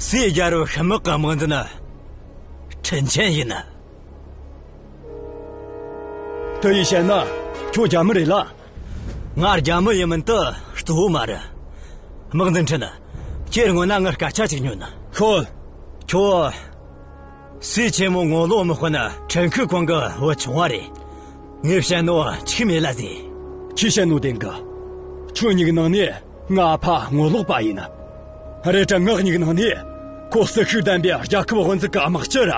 སུའི་རྒྱལ་རབས་ཤི་མི་གི་དམག་འཛིན་ཁྲིན་ཆན་ཡིན། དེ་ཡིས་བཤད་ན་ཁྱོད་རྒྱ་མི་རེད་ལ། ང་རྒྱ་མི་ཡིན་མིན་དེ་གཙོ་བོ་མ་རེད། དམག་འཛིན་ཁྲིན། ཁྱེད་སྔོན་ན་ངའི་སྐད་ཆ་ཅིག་ཉོན། ཤོད། ཁྱོད། སུའི་ཆེན་མོ་ངོ་ལོག་དམག་དཔོན་ཁྲིན་ཁི་ཁོང་གི་བུ་ཆུང་བ་རེད། ངས་བཤད་ནོ་འཆུག་མེད་ལ་ཟེ། ཁྱོས་བཤད་ནོ་བདེན་གི། ཁྱོད་གཉིས་ཀྱི་ནང་ནས་ངའི་ཨ་ཕ་ངོ་ལོག་པ་ཡིན། རེད་དྲ་ངེད་གཉིས་ཀྱི་ནང་ནས་ཁོ་ཟིལ་ཤུགས་ལྡན་པའི་རྒྱལ་ཁབ་དབུ་འཛུགས་ཀྱི་དམག་སྤྱི་ར།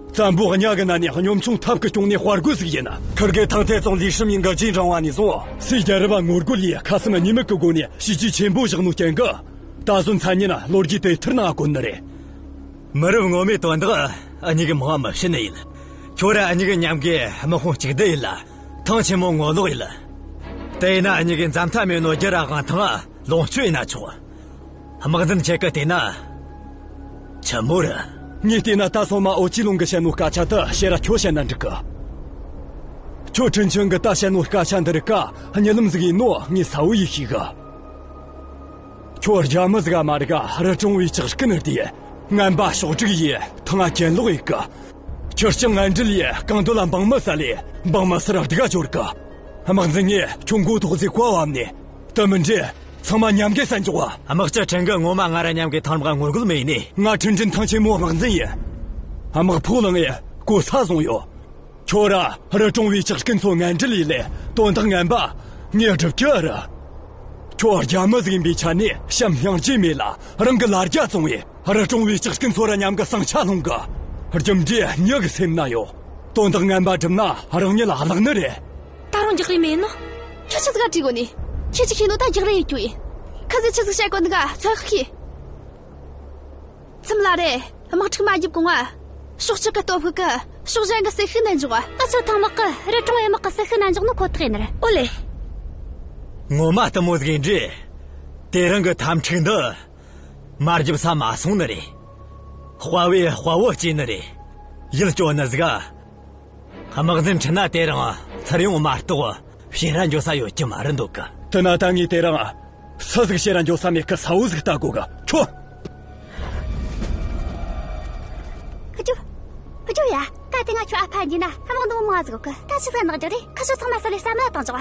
བཙན་པོ་གཉའ་གི་ནང་ནས་གཉོམ་ཆུང་ཐབས་ཀྱིས་སྐྱོང་ནས་དཔའ་རྒོད་ཟིག་ཡིན། ཁིར་གེ་ཐང་ཐའེ་ཙུང་ལི་ཧྲི་མིང་གི་རྗེས་འབྲང་བ་ནས་བཟུང་སུའི་རྒྱལ་རབས་ངོ་རྒོལ་ལས་ཁ་སེམས་གཉིས་མེད་ཀྱི་སྒོ་ནས་བྱས་རྗེས་ཆེན་པོ་བཞག་ནོ་རྐྱེན་གྱིས། ད་གཟོད་མཚན་སྙན་ལོ་རྒྱུས་དེབ་ཐེར་ནང་བཀོད་ནི་རེད། མི་རབས་སྔོན་མའི་དོན་དག་འུ་གཉིས་ཀྱིས་མང་བ་མི་བཤད་ནི་ཡིན། ཁྱོད་ར་འུ་གཉིས་ཀྱིས་མཉམ་གི་དམག་དཔུང་གཅིག་སྡུད་ཡེད་ལ། ཐང་ཆེན་མོ་ངོ་ལོག་ཡེད་ལ། དེ་ཡིན་ན་འུ་གཉིས་ཀྱིས་འཛམ་ཐང་མེད་ནོ་རྒྱུ་ར་དབང་ཐང་ལོངས་སྤྱོད་ཡེད་ན་ཆོག། དམག་འཛིན་ཁྱེད་ཀྱིས་བལྟས་ན་ཆི་མོ་རེད། ངས་བལྟས་ན་ད་སོ་མ་ཨོ་ཅི་ལུང་གིས་བཤད་ནོ་སྐད་ཆ་དེ་ཕྱིར་ར་ཁྱོད་བཤད་ན་འགྲིག་གི། ཁྱོད་ཁྲིན་ཆན་གིས་ད་བཤད་ནོ་སྐད་ཆ་འདི་རིགས་ཀ་གཉིད་ལམ་ཟིག་ཡིན་ནོ་ངས་གསལ་བོ་ཡས་ཤེས་གི། ཁྱོད་རྒྱ་མི་ཟིག་ག་མ་རིག་ག་རི་གྲོང་བའི་ཇག་རྐུན་ནི་དེ་ངན་པ་ཕྱོགས་སྒྲིག་ཡས་ཐང་ང་གྱེན་ལོག་ཡེད་གི། ཁྱི་སྤྱང་ངན་འབྲེལ་ཡས་གང་འདོད་ལ་འབངས་མི་བསད་ལས་འབངས་མི་སེར་སྡུག་ག་སྦྱོར་གི། དམག་འཛིན་ངས་ཁྱོད་མགོ་ཐོག་ཟེ་བཀའ་ཕབ་ནས། དེ་མིན་དུས་ཚང་མ་མཉམ་གི་བསད་འཇོག་བ། དམག་སྤྱི་ཁྲིན་གིས་ངོ་མ་ང་ར་མཉམ་གི་ཐང་དམག་ངོ་རྒོལ་མི་ཡེད་ནས། ང་ཁྲིན་ཀྲིན་ཐང་ཆེན་མོའི་དམག་འཛིན་ཡིན། དམག་ཕོགས་བླངས་ཡས་གོ་ས་བཟུང་ཡོད། ཁྱོད་ར་རི་གྲོང་བའི་ཇག་རྐུན་ཚོ་ངན་འབྲེལ་ཡས་ལས་དོན་དག་ངན་པ་ངས་སྒྲུབ་རྒྱུ་རེད། ཁྱོད་རྒྱ་མི་ཟིག་ཡིན་པའི་ཆ་ནས་བྱམས་སྙིང་རྗེ་མེད་ལ་རང་གི་ལ་རྒྱ་བཙོང་བས་རི་གྲོང་བའི་ཇག་རྐུན་ཚོ་ར་མཉམ་གི་ཟིང་ཆ་སློང་གི། རྒྱུ་འབྲས་མྱི་གི་སེམས་ན་ཡོད། དོན་དག་ངན་པ་སྒྲུབ་ན་རང་ཉིད་ལ་བརླག་ནི་རེད། ད་རུང་རྒྱག་རེས་མེད་ནོ། ཁྱོད་ཆི་ཟིག་ག་བྲིས་གོ་ནི། ཁྱེད་ཀྱིས་ཤེས་ནོ་ད་རྒྱག་རེས་ཡེད་རྒྱུ་ཡིན། ཁ་ཟས་ཆི་ཟིག་བཤད་གོ་འདི་ག་ཚོད་ཤི། ཚིམ་ལ་རེ། དམག་འཁྲུག་མ་བརྒྱབ་གོང་ང་། ཕྱོགས་གཅིག་གི་སྟོབས་ཤུགས་ཀྱིས་ཕྱོགས་གཞན་གྱི་ཟིལ་ཤུགས་མནན་འཇོག་བ། ད་ཆོ་ཐང་དམག་གིས་རི་གྲོང་བའི་དམག་གི་ཟིལ་ཤུགས་མནན་འཇོག་ནི་ཁོ་ཐག་ཡིན་ནི་རེད། ཨོ་ལེ། ངོ་མ་གཏུམ་མོ་ཟིག་ཡིན་དུས། དེ་རིང་གི་འཐབ་འཁྲུག་འདི་མར་རྒྱབ་ས་མ་སོང་ནི་རེད། དཔའ་བོས་དཔའ་བོ་གཅེས་ནི་རེད། ཡིད་སྐྱོ་ནི་ཟིག་ག། དམག་འཛིན་ཁྲིན་ན་དེ་རིང་ཚུར་ཡོང་མ་གཏོགས་ཕྱིར་ར་འགྱོ་ས་ཡོད་རྒྱུ་མ་རེད་འདུག་གི། དེ་ན་ད་ངས་དེ་རིང་སུ་ཟིག་ཕྱིར་ར་འགྱོ་ས་མེད་གི་གསལ་བོ་ཟིག་ལྟ་དགོས་གི། ཁྱོད། དེ་སྔ་ཁྱོད་ཨ་ཕ་འདི་ན་ཐ་མག་འདི་མོ་མང་ཟིག་གི། ད་ཆི་ཟིག་ནག་རྒྱག་རེད། ཁ་ཤས་ཚང་མ་ས་ལས་ས་མ་བཏང་ཅོག་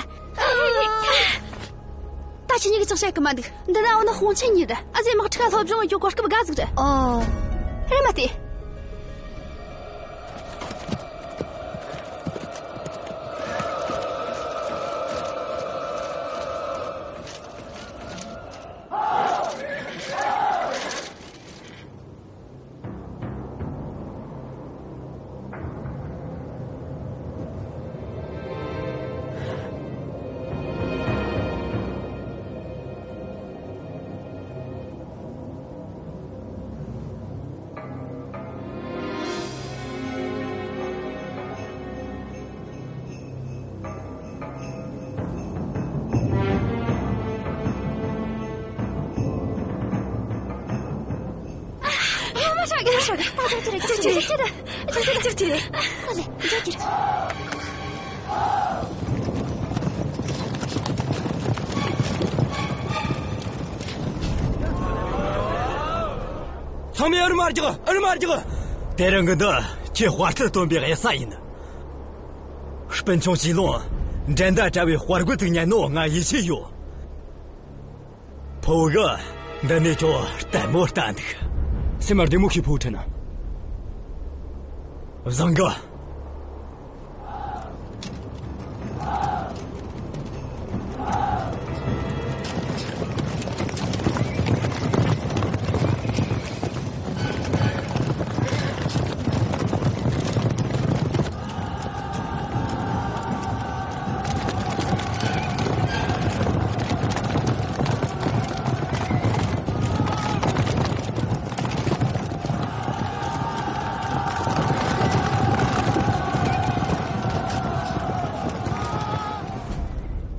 ད་ཁྱེད་གཉིས་ཀྱིས་ཅང་བཤད་གི་མ་འདུག་འདི་ན་འོ་ན་དཔུང་ཆེན་གཉིས་རེད། ཨ་ཟེ་དམག་འཁྲུག་སློབ་སྦྱོང་གི་གོ་སྐབས་དགའ་ཟིག་རེད། ཨོ། རེད་མ་ཏི། ཚང་མས་ཨུར་མ་རྒྱག་ཨུར་མ་རྒྱག་དེ་རིང་གི་འདི་ཁྱེད་དཔའ་རྩལ་སྟོན་པའི་གཡུལ་ས་ཡིན། སྤུན་ཆུང་ཞིག་ལོང་འགྲན་ཟླ་བྲལ་བའི་དཔའ་རྒོད་ཅིག་ཉན་ནོ་ང་ཡིད་ཆེས་ཡོད། ཕུ་བོ་གིས་འདི་ནས་ཁྱོད་ལྟད་མོ་ལྟ་འདུག་སེམས་བདེ་མོ་བྱོས། ཕུ་བོ་ཁྲིན། བཟང་གི།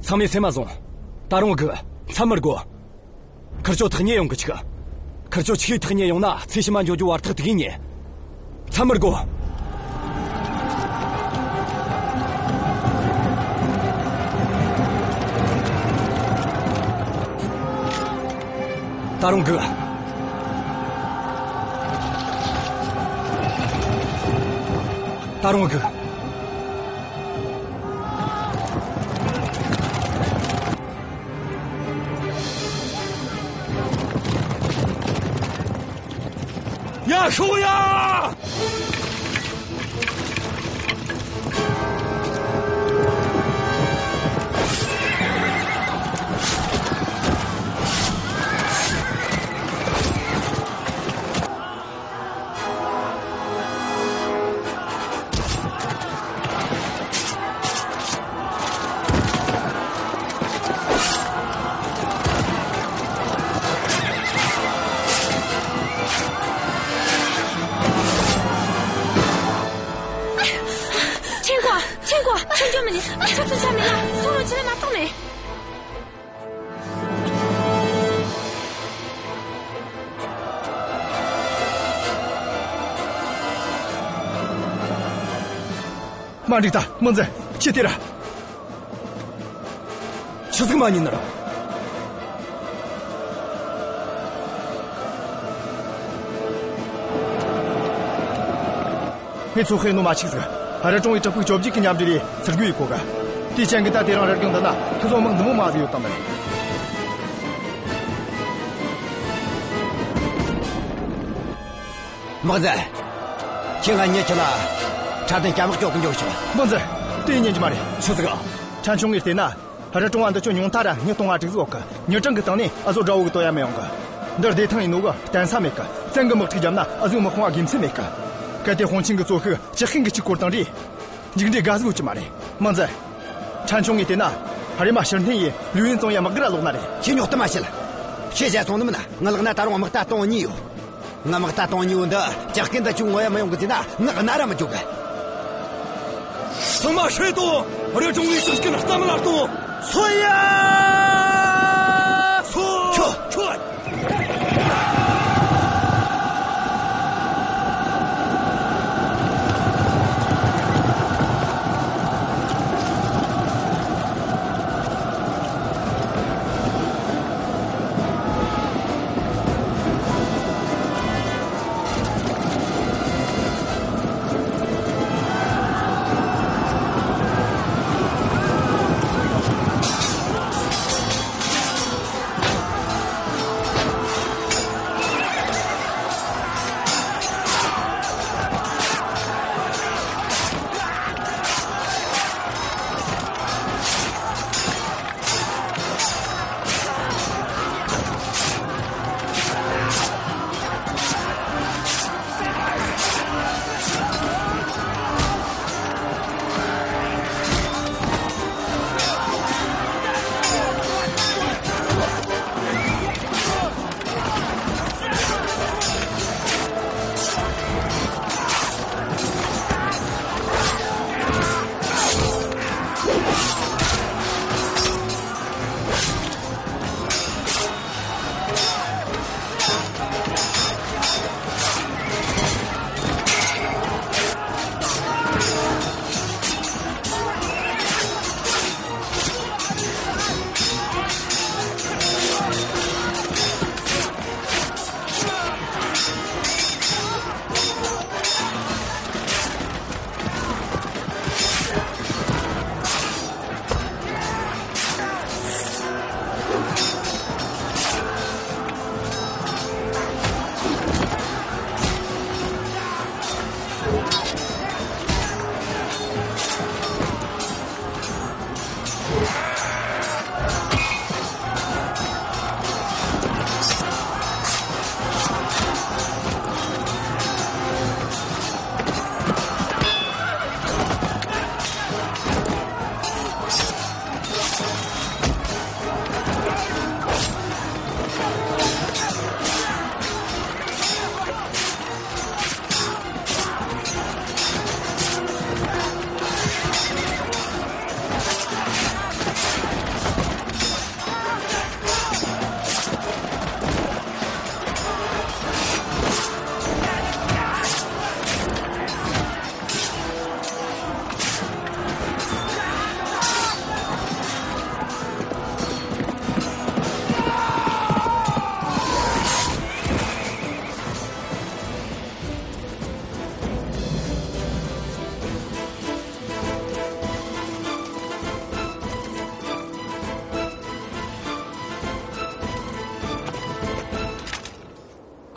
ཚང་མས་སེམས་མ་བཟུང་། ད་རུང་སྒུག་མཚམས་མི་དགོས། ཁིར་ཆོ་ཐག་ཉེ་ཡོང་གི་ཆུག་ཁིར་ཆོ་ཆི་ཐག་ཉེ་ཡོང་ན་ཚེ་ཕྱི་མ་འགྱོ་རྒྱུ་བར་ཐག་དེ་གིས་ཉེ། མཚམས་མི་དགོས། ད་རུང་སྒུག་ད་རུང་སྒུག་ཡ་ཤོག་ཡ། ཆེན་གོ། ཆེན་གོ། ཆེན་ཅོ་མི་ནི་ཆུ་ཚོད་ཆ་མེད་ལ་སོང་ལོ་ཆེ་ལ་མ་ཐོག་མེད། མ་འགྲིག་ད། མི་འཛིན། ཁྱེད་དེ་ར། ཆི་ཟིག་མ་ཉན་ནི་ར། ངས་ཚོད་དཔག་ནོ་མ་ཆིག་ཟིག་རི་གྲོང་བའི་བྲག་ཕུག་བཅོ་བརྒྱད་ཀྱི་མཉམ་འབྲེལ་ལས་ཚུར་རྒོལ་ཡེ་གོ་ག་དེའི་རྐྱེན་གྱིས་ད་དེ་རིང་རི་སྒང་འདི་ན་ཁི་ཚོ་དམག་འདི་མོ་མང་ཟིག་ཡོད་དམ་མེད། དམག་འཛིན། ཁྱེད་ང་གཉིས་ཁྱེད་ལ་ཁྲ་དན་སྐྱ་དམག་སྐྱོབ་གི་འགྱོ་ཆོག་དམག་འཛིན། དེ་ཉན་གྱི་མ་རེད། ཆི་ཟིག་ཨ། ཕྲན་ཆུང་ངས་བལྟས་ན། རི་གྲོང་བ་འདི་ཆོ་ཉུང་མཐའ་ར་མྱི་སྟོང་བ་དྲུག་ཟིག་ཡོད་གི། མྱི་གྲངས་ཀྱི་སྟེང་ནས་ཨ་ཟོ་དགྲ་བོ་གི་དོ་ཡ་མི་ཡོང་གི། འདི་བདེ་ཐང་ཡིན་ནོ་གི་བརྟེན་ས་མེད་གི། བཙན་གི་དམག་འཁྲུག་བརྒྱབ་ན་ཨ་ཟོའི་དམག་དཔུང་ང་དགེ་མཚན་མེད་གི། གལ་ཏེ་དཔུང་ཆེན་གི་ཙོ་ཁུག་ཇག་རྐུན་གི་གཅིག་བསྐོར་བཏང་རེ། མཇུག་འབྲས་དགའ་ཟིག་ཡོད་ཀྱི་མ་རེད། དམག་འཛིན། ཕྲན་ཆུང་ངས་བལྟས་ན། རེམ་མ་ཕྱིར་འཐེན་ཡེ་ལུས་ཡུན་ཙང་ཡ་དམག་སྒར་ལོག་ན་རེད། ཁྱེད་ཉོག་གཏམ་མ་བཤད། ཁྱེད་བཤད་སོང་ནི་མིན། ང་ལག་ན་ད་རུང་དམག་རྟ་སྟོང་གཉིས་ཡོད། ང་དམག་རྟ་སྟོང་གཉིས་ཡོད་འདི་ཇག་རྐུན་འདི་ཆོ་ངོ་ཡ་མི་ཡོང་གི་ཟེར་ན་ངག་ན་ར་མི་འཇོག་གི། ཚང་མ་ཧྲེ་ཏོ། རི་གྲོང་བའི་ཇག་རྐུན་རྩ་མེད་ལ་གཏོང་། སོ་ཡ། སོ། ཁྱོད། ཁྱོད།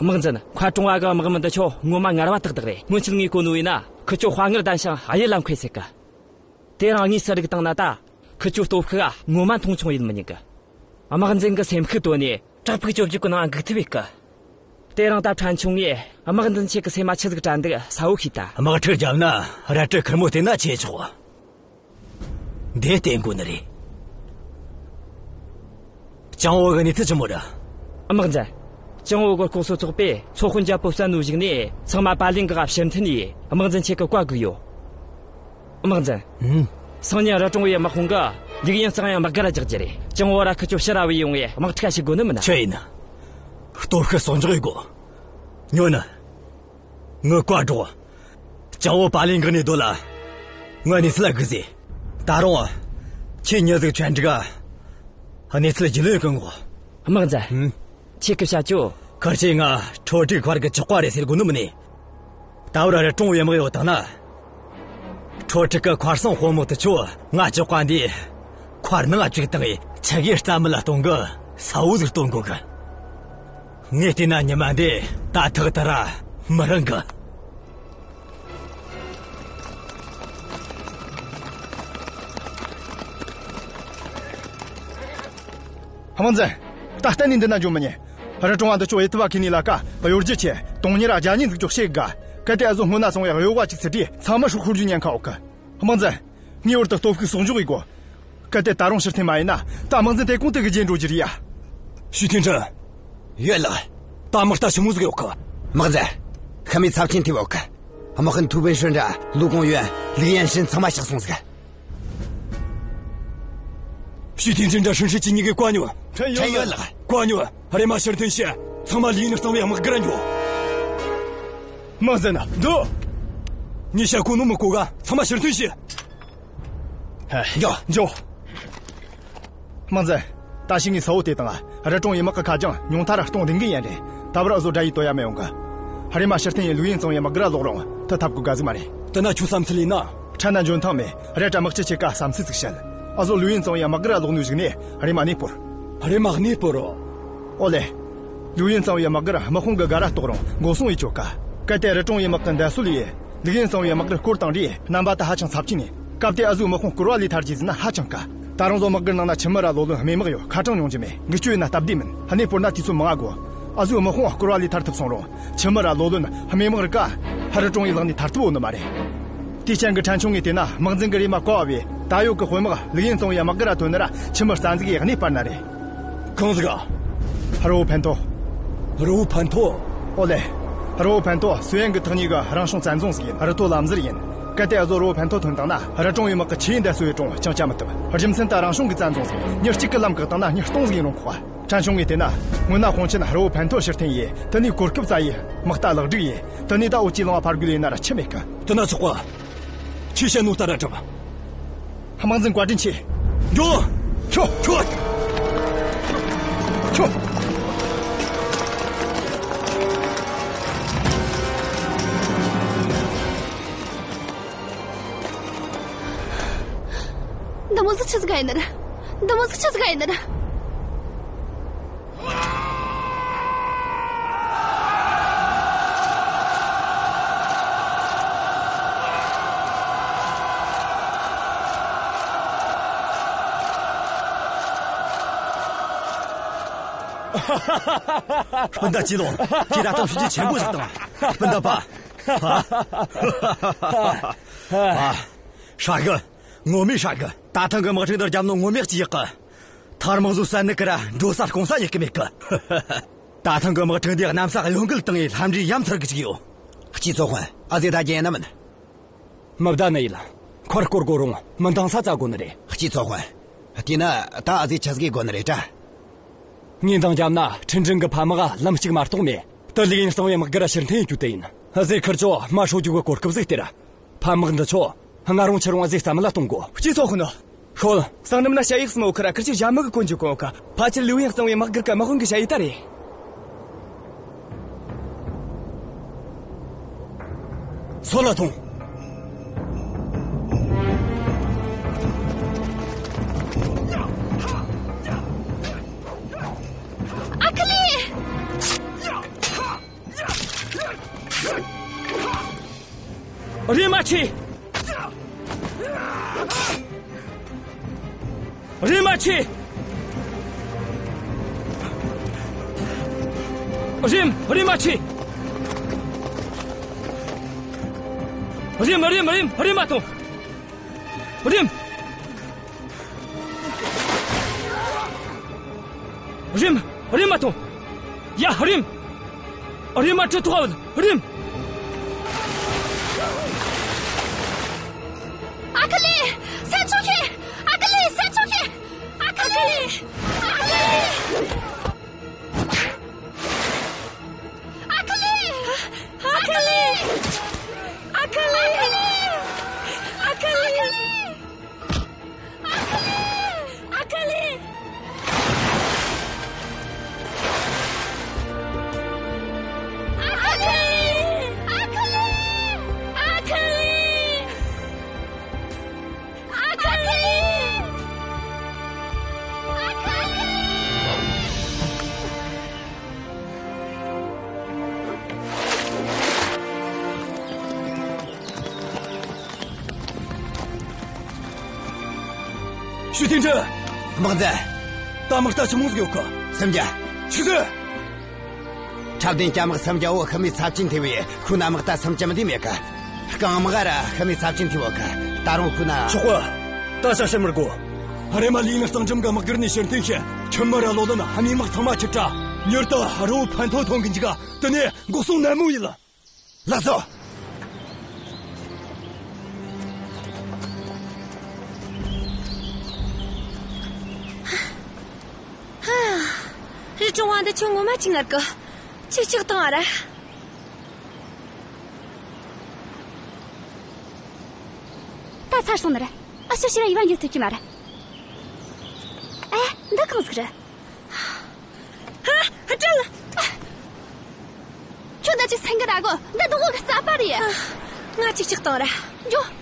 དམག་འཛིན། མཁར་གྲོང་བ་གི་དམག་མི་འདི་ཆོ་ངོ་མ་ངར་བ་ཏག་ཏག་རེད། སྔོན་ཆད་ངས་གོ་ནོ་ཡིན་ན་ཁི་ཆོ་དཔའ་ངར་ལྡན་ཞིང་གཡུལ་ལ་མཁས་ཟེར་གི། དེ་རིང་དངོས་སུ་རིག་བཏང་ན་ད། ཁི་ཆོའི་སྟོབས་ཤུགས་ངོ་མ་མཐོང་ཆུང་ཡེད་མི་ཉན་གི། དམག་འཛིན་གི་སེམས་ཤུགས་བཏོན་ནས་བྲག་ཕུག་བཅོ་བརྒྱད་གི་ནང་འགུག་ཐུབ་ཡེད་གི། དེ་རིང་ད་ཕྲན་ཆུང་ངས་དམག་འཛིན་ཁྱེད་ཀྱི་སེམས་མ་ཆི་ཟིག་དྲན་འདུག་གསལ་བོ་ཤེས་ད། དམག་འཁྲུག་བརྒྱབ་ན་རལ་གྲི་ཁེར་མོ་བལྟས་ན་ཆེ་ཆོག་འདི་བལྟས་དགོས་ནི་རེད། ཅང་བོ་གི་གནས་ཚུལ་ཆི་མོ་རེད། དམག་འཛིན། ཅང་བོ་གི་ལྐོག་གསོད་ཚོགས་པས་ཚོ་དཔོན་རྒྱལ་པོ་བསད་ནོའི་གཞུག་ནས་ཚང་མ་པ་ལིང་གི་ཕྱིར་འཐེན་ཡས། དམག་འཛིན་ཁྱེད་ཀྱི་བཀའ་བསྒུགས་ཡོད། དམག་འཛིན། ཨུམ། སང་ཉིན་རི་གྲོང་བའི་དམག་དཔུང་གིས་ལིའུ་ཡིན་གཙང་བའི་དམག་སྒར་རྒྱག་རྒྱུ་རེད། ཅང་བོ་ར་ཁི་ཆོ་ཕྱིར་ར་བུད་ཡོང་ངས་དམག་འཁྲུག་བྱེད་དགོས་ནི་མིན་ན། ཆི་ཡིན། སྟོབས་ཤུགས་གསོག་འཇོག་ཡེད་དགོས། ཉོན་ནི། ངའི་བཀའ་སྒྲོགས། ཅང་བོ་པ་ལིང་གི་གནས་སྡོད་ལ། ངའི་གནས་ཚུལ་ལ་སྒུགས་ཟེར། ད་རུང་། ཁྱེད་མྱི་ཟིག་ཆོན་ཀྲིག་ག་གནས་ཚུལ་རྒྱུས་ལོན་གི་ངོ་། དམག་འཛིན། ཨུམ། ཁྱེད་ཀྱིས་བཤད་ཆོག་ཁར་ཆེ་ང་ཁྲོ་ཀྲིག་མཁར་གི་ཇག་པ་རེད་ཟེར་དགོས་ནི་མིན་ནི། ད་བར་རི་གྲོང་བའི་དམག་ཡོད་དང་ན། ཁྲོ་ཀྲིག་གི་མཁར་སྲུང་དཔོན་མོ་དེ་ཆོ་ང་ཇག་པ་འདིས་མཁར་ནང་བཅུག་བཏང་ངས་ཆི་གི་རྩ་མེད་ལ་གཏོང་གི་གསལ་བོ་ཟིག་སྟོན་དགོས་གི། ངས་བལྟས་ན་ཉི་མ་འདི་ད་ཐག་ཏུ་ར་མི་རིང་གི། དམག་འཛིན། ད་གཏན་ནས་འདི་ན་འཇོག་མི་ཉན། རི་གྲོང་བ་འདི་ཆོ་ཡེ་ཐུ་བ་ཁི་ནི་ལ་ཀ་གཡོ་སྒྱུ་ཆེ། དོན་གཉེར་ར་རྒྱ་ཉིན་ཟིག་འཇོག་བྱེད་དགའ། གལ་ཏེ་ཨ་ཟོ་སྔོན་ན་སོང་བའི་གཡོ་བ་ཅིག་ཚུད་དུས་ཚང་མ་ཧྲུག་ཤོར་རྒྱུ་ཉེན་ཁ་ཡོད་གི། དམག་འཛིན། ངེས་པར་དུ་སྟོབས་ཤུགས་གསོག་འཇོག་ཡེད་དགོས། གལ་ཏེ་ད་རུང་ཕྱིར་འཐེན་མ་ཡེད་ན་ད་དམག་འཛིན་དེ་གོང་དུ་གི་རྗེས་འགྲོ་རྒྱུ་རེད་ཡ། ཞུས་ཐེན་ཁྲིན། ཡོད་ལགས། ད་དམག་རྟ་ཆི་མོ་ཟིག་ཡོད་གི། དམག་འཛིན། ཤི་མི་ཚབས་ཆེན་ཐེབས་ཡོད་གི། དམག་དཔོན་ཐུའུ་པིན་ཧྲིན་ར་ལུའུ་ཀོང་ཡོན། ལིའུ་ཡན་ཧྲིན་ཚང་མ་གཤེགས་སོང་ཟིག། ཞུས་ཐེན་ཁྲིན་ར་ཧྲིན་ཧྲི་ཅི་གཉིས་ཀས་བཀའ་ཉོན། ཕྲན་ཡོད་ལགས། བཀའ་ཉོན། རེམ་མ་ཕྱིར་འཐེན་བྱས། ཚང་མ་ལིའུ་ཡིན་གཙང་བའི་དམག་སྒར་ར་འགྱོ། དམག་འཛིན། འདུག། ཉེ་ཤ་ཁོ་ནོ་མི་གོ་ག་ཚང་མ་ཕྱིར་འཐེན་བྱོས། ཧ། འགྱོ། འགྱོ། དམག་འཛིན། ད་ཤི་ངས་ས་བོ་དེ་དང་རི་གྲོང་ཡི་དམག་གི་ཁ་རྒྱང་ཉུང་མཐའ་ར་སྟོང་ལྡིང་གི་ཡན་རེད། ད་བར་ཨ་ཟོ་དགྲ་ཡི་དོ་ཡ་མི་ཡོང་གི། ཧ་རེ་མ་ཕྱིར་འཐེན་ཡིན་ལུ་ཡིན་གཙང་ཡི་དམག་སྒར་ལོག་རུང་དུ་ཐབས་གི་ག་ཟིག་མ་རེད། དེ་ན་ཁྱོད་བསམ་ཚུལ་ཡིན་ན། ཕྲན་ན་འཇོན་ཐང་མེད། རེད་དྲ་དམག་སྤྱི་ཆེ་ཀ་བསམ་ཚུལ་ཟིག་བཤད། ཨ་ཟོ་ལུ་ཡིན་གཙང་ཡི་དམག་སྒར་ལོག་ནུས་ཞིག་ནས་ཧ་རེ་མ་གནས་སྤོར། ཧ་རེ་མ་གནས་སྤོར་རོ། ཨོ་ལེ། ལུའུ་ཡིན་གཙང་བའི་དམག་སྒར་དམག་དཔུང་གི་སྒར་ར་གཏོགས་རུང་འགོག་སྲུང་ཡེ་ཆོག་ག། གལ་ཏེ་རི་གྲོང་ཡི་དམག་གི་མདའ་སོལ་ཡེ་ལུའུ་ཡིན་གཙང་བའི་དམག་སྒར་བསྐོར་བཏང་རེ་རྣམ་པ་ད་ཧ་ཅང་ཚབས་ཆེན་ནི། སྐབས་དེ་ཨ་ཟོའི་དམག་དཔུང་བསྐོར་བ་ལས་ཐར་རྒྱུ་ཟིན་ན་ཧ་ཅང་དཀའ། ད་རུང་ཟོ་དམག་སྒར་ནང་ན་ཁྱིམ་མི་ར་ལོ་ལོན་རྨས་དམག་ཡོད། ཁ་གྲངས་ཉུང་རྒྱུ་མེད། འགུལ་སྐྱོད་ཡེད་ན་སྟབས་བདེ་མིན། གནས་སྤོར་ན་དུས་ཚོད་མང་ང་དགོས། ཨ་ཟོའི་དམག་དཔུང་བསྐོར་བ་ལས་ཐར་ཐུབ་སོང་རུང་ཁྱིམ་མི་ར་ལོ་ལོན་རྨས་དམག་རིགས་ཀ་ཧ་རི་གྲོང་ཡི་ལག་ནས་ཐར་ཐུབ་བོ་ནི་མ་རེད། དེའི་རྐྱེན་གྱིས་ཕྲན་ཆུང་ངས་བལྟས་ན་དམག་འཛིན་གྱིས་རེམ་མ་བཀའ་ཕབ་བས་ད་ཡོད་ཀྱི་དཔོན་དམག་ལུའུ་ཡིན་གཙང་བའི་དམག་སྒར་ར་ཐོན་ནི་ར་ཁྱིམ་མི་རྩ་འཛུགས་ཡེ་གནས་སྤར་ན་རེད། གང་ཟིག་ག། རི་བོ་ཕན་ཐོ། རི་བོ་ཕན་ཐོ། ཨོ་ལེ། རི་བོ་ཕན་ཐོ་སུའེ་ཡན་གྱི་ཐག་ཉེ་གི་རང་བྱུང་བཙན་རྫོང་ཟིག་ཡིན། རི་མཐོ་ལམ་ཟུར་ཡིན། གལ་ཏེ་ཨ་ཟོ་རི་བོ་ཕན་ཐོ་ཐོན་བཏང་ན་རི་གྲོང་ཡི་དམག་གི་ཆེས་འདས་སོ་ཡི་གྲོང་ཅང་བཅའ་མི་ཐུབ། རྒྱུ་མཚན་ད་རང་བྱུང་གི་བཙན་རྫོང་ཟིག་ཡིན། མྱི་གཅིག་གིས་ལམ་བཀག་བཏང་ན་མྱི་སྟོང་ཟིག་ཡིན་རུང་ཁོག་པ། ཕྲན་ཆུང་ངས་བལྟས་ན་སྔོན་ན་དཔུང་ཆེན་རི་བོ་ཕན་ཐོ་ཕྱིར་འཐེན་ཡེ་དེ་ནས་གོ་སྐབས་བཙལ་ཡེ་དམག་རྟ་ལེགས་སྒྲིག་ཡེ་དེ་ནས་ད་འུ་ཅག་ལངས་པ་ཕར་རྒོལ་ཡེ་ན་ར་ཆི་མེད་གི། དེ་ན་ཆོག་ག། ཁྱོས་བཤད་ནོ་ལྟར་ར་སྒྲུབ། དམག་འཛིན་བཀའ་དྲིན་ཆེ། འགྱོ། ཁྱོ། ཁྱོ། ཁྱོ། འདི་མོ་ཟིག་ཆི་ཟིག་ཡིན་ནི་རེད། འདི་མོ་ཟིག་ཆི་ཟིག་ཡིན་ནི་རེད། སྤུན་ཟླ་ཅི་ལོ། ཁྱེད་ར་ཐང་ཤུགས་རྒྱུ་ཆེན་པོ་ཟིག་དང་། སྤུན་ཟླ་པ། ཧ། ཧ། ཧྲ་གི། ངོ་མས་ཧྲ་གི། ད་ཐེངས་གི་དམག་འཁྲུག་འདི་བརྒྱབ་ནོ་ངོ་མས་ཅི་ཡག་གི། མཐར་དམག་ཟོ་བསད་ནི་གི་ར་འགྲོ་ས་སྐུང་ས་ཡག་གི་མེད་གི། ད་ཐེངས་གི་དམག་འཁྲུག་འདིས་གནམ་ས་གཡོ་འགུལ་བཏང་ངས་ལྷ་འདྲེ་ཡ་མཚར་གི་ཅིག་ཡོད། སྤྱི་ཚོ་དཔོན། ཨ་ཟེ་ད་རྒྱན་ཡིན་ན་མིན། མི་བདའ་ནི་ཡིན། མཁར་བསྐོར་དགོས་རུང་མི་འདང་ས་བཙལ་དགོས་ནི་རེད། སྤྱི་ཚོ་དཔོན། དེས་ན་ད་ཨ་ཟེ་ཆི་ཟིག་དགོས་ནི་རེད་དྲ། ངས་འདང་བརྒྱབ་ན་ཁྲིན་ཀྲིན་གི་ཕམ་དམག་ལམ་གཅིག་མ་གཏོགས་མེད། དེ་ལིའུ་ཡིན་གཙང་བའི་དམག་སྒར་ཕྱིར་འཐེན་རྒྱུ་དེ་ཡིན། ཨ་ཟེ་ཁིར་ཆོ་མ་ཧྲོ་རྒྱུ་གི་གོ་སྐབས་ཟིག་སྟེར། ཕམ་དམག་འདི་ཆོ་སྔ་རུང་ཕྱི་རུང་ཨ་ཟེ་རྩ་མེད་ལ་གཏོང་དགོས། སྤྱི་ཚོ་དཔོན། ཤོད། གསང་ནམ་ན་ཞ་ཡིག་སི་མོ་ཁི་ར་ཁིར་ཆོ་ཞྭ་མོ་གི་གོན་རྒྱུ་གོན་གི། ཕལ་ཆེར་ལིའུ་ཡིན་གཙང་བའི་དམག་སྒར་གི་དམག་དཔོན་གི་ཞ་ཡིག་ད་རེད། སོད་ལ་ཐོངས། ཨ་ཁུ་ལི། རེམ་མ་ཁྱེར། རེམ་མ་ཁྱེར། རེམ། རེམ་མ་ཁྱེར། རེམ། རེམ། རེམ། རེམ་མ་ཐོངས། རེམ། རེམ། རེམ་མ་ཐོངས། ཡ། རེམ། རེམ་མ་གྲི་ཐོགས་བུད། རེམ། ཨ་ཁུ་ལི། སེམས་ཆུང་བྱོས། ཨ་ཁུ་ལི། སེམས་ཆུང་བྱོས། ཨ་ཁུ་ལི། ཨ་ཁུ་ལི། ཨ་ཁུ་ལི། ཨ་ཁུ་ལི། ཨ་ཁུ་ལི། ཨ་ཁུ་ལི། ཨ་ཁུ་ལི། ཨ་ཁུ་ལི། ཨ་ཁུ་ལི། ཨ་ཁུ་ལི། ཨ་ཁུ་ལི། ཨ་ཁུ་ལི། ཞུས་ཐེན་ཁྲི། དམག་མཛད། ད་དམག་རྟ་ཆི་མོ་ཟིག་ཡོད་གི། སུམ་བརྒྱ། ཆི་ཟིག། འཁྲབ་སྟོན་སྐྱ་དམག་སུམ་བརྒྱ་བོ་ཤི་རྨས་ཚབས་ཆེན་ཐེབས་པས་ཁོ་ན་དམག་རྟ་སུམ་བརྒྱ་མིན་འདི་མེད་གི། རྐང་དམག་ར་ཤི་རྨས་ཚབས་ཆེན་ཐེབས་ཡོད་གི། ད་རུང་ཁོ་ན། ཆོག་གི། ད་ཆ་བཤད་མི་དགོས། རེམ་མ་ལི་ནི་གཙང་འགྲམ་གི་དམག་སྒར་ནས་ཕྱིར་འཐེན་བྱས། ཁྱིམ་མི་ར་ལོ་ལོན་རྨས་དམག་ཚང་མ་ཁྲིད་དྲ། མྱུར་དུ་རི་བོ་ཕན་ཐོ་ཐོན་གི་འཇུག་ག། དེ་ནས་འགོག་སྲུང་ནན་མོ་ཡིན། ལགས་སོ། ཧ། རི་གྲོང་བ་འདི་ཁྱོད་ངོ་མ་ཅིག་ངར་གི། ཅིག་ཅིག་བཏང་བ་ར། ད་ཚར་སོང་ནི་རེད། ཨ་ཤ་ཤི་ར་ཡི་བ་འགྱོད་ཐུབ་ཀྱི་མ་རེད། ཨེ། འདི་གང་ཟིག་རེད། ཧ། ཧ། བྲལ། ཁྱོད་ད་ཅིག་སེང་གེ་ད་གོ། འདི་རྡོག་གི་རྩ་པ་རེད། ང་ཅིག་ཅིག་བཏང་ར། འགྱོ།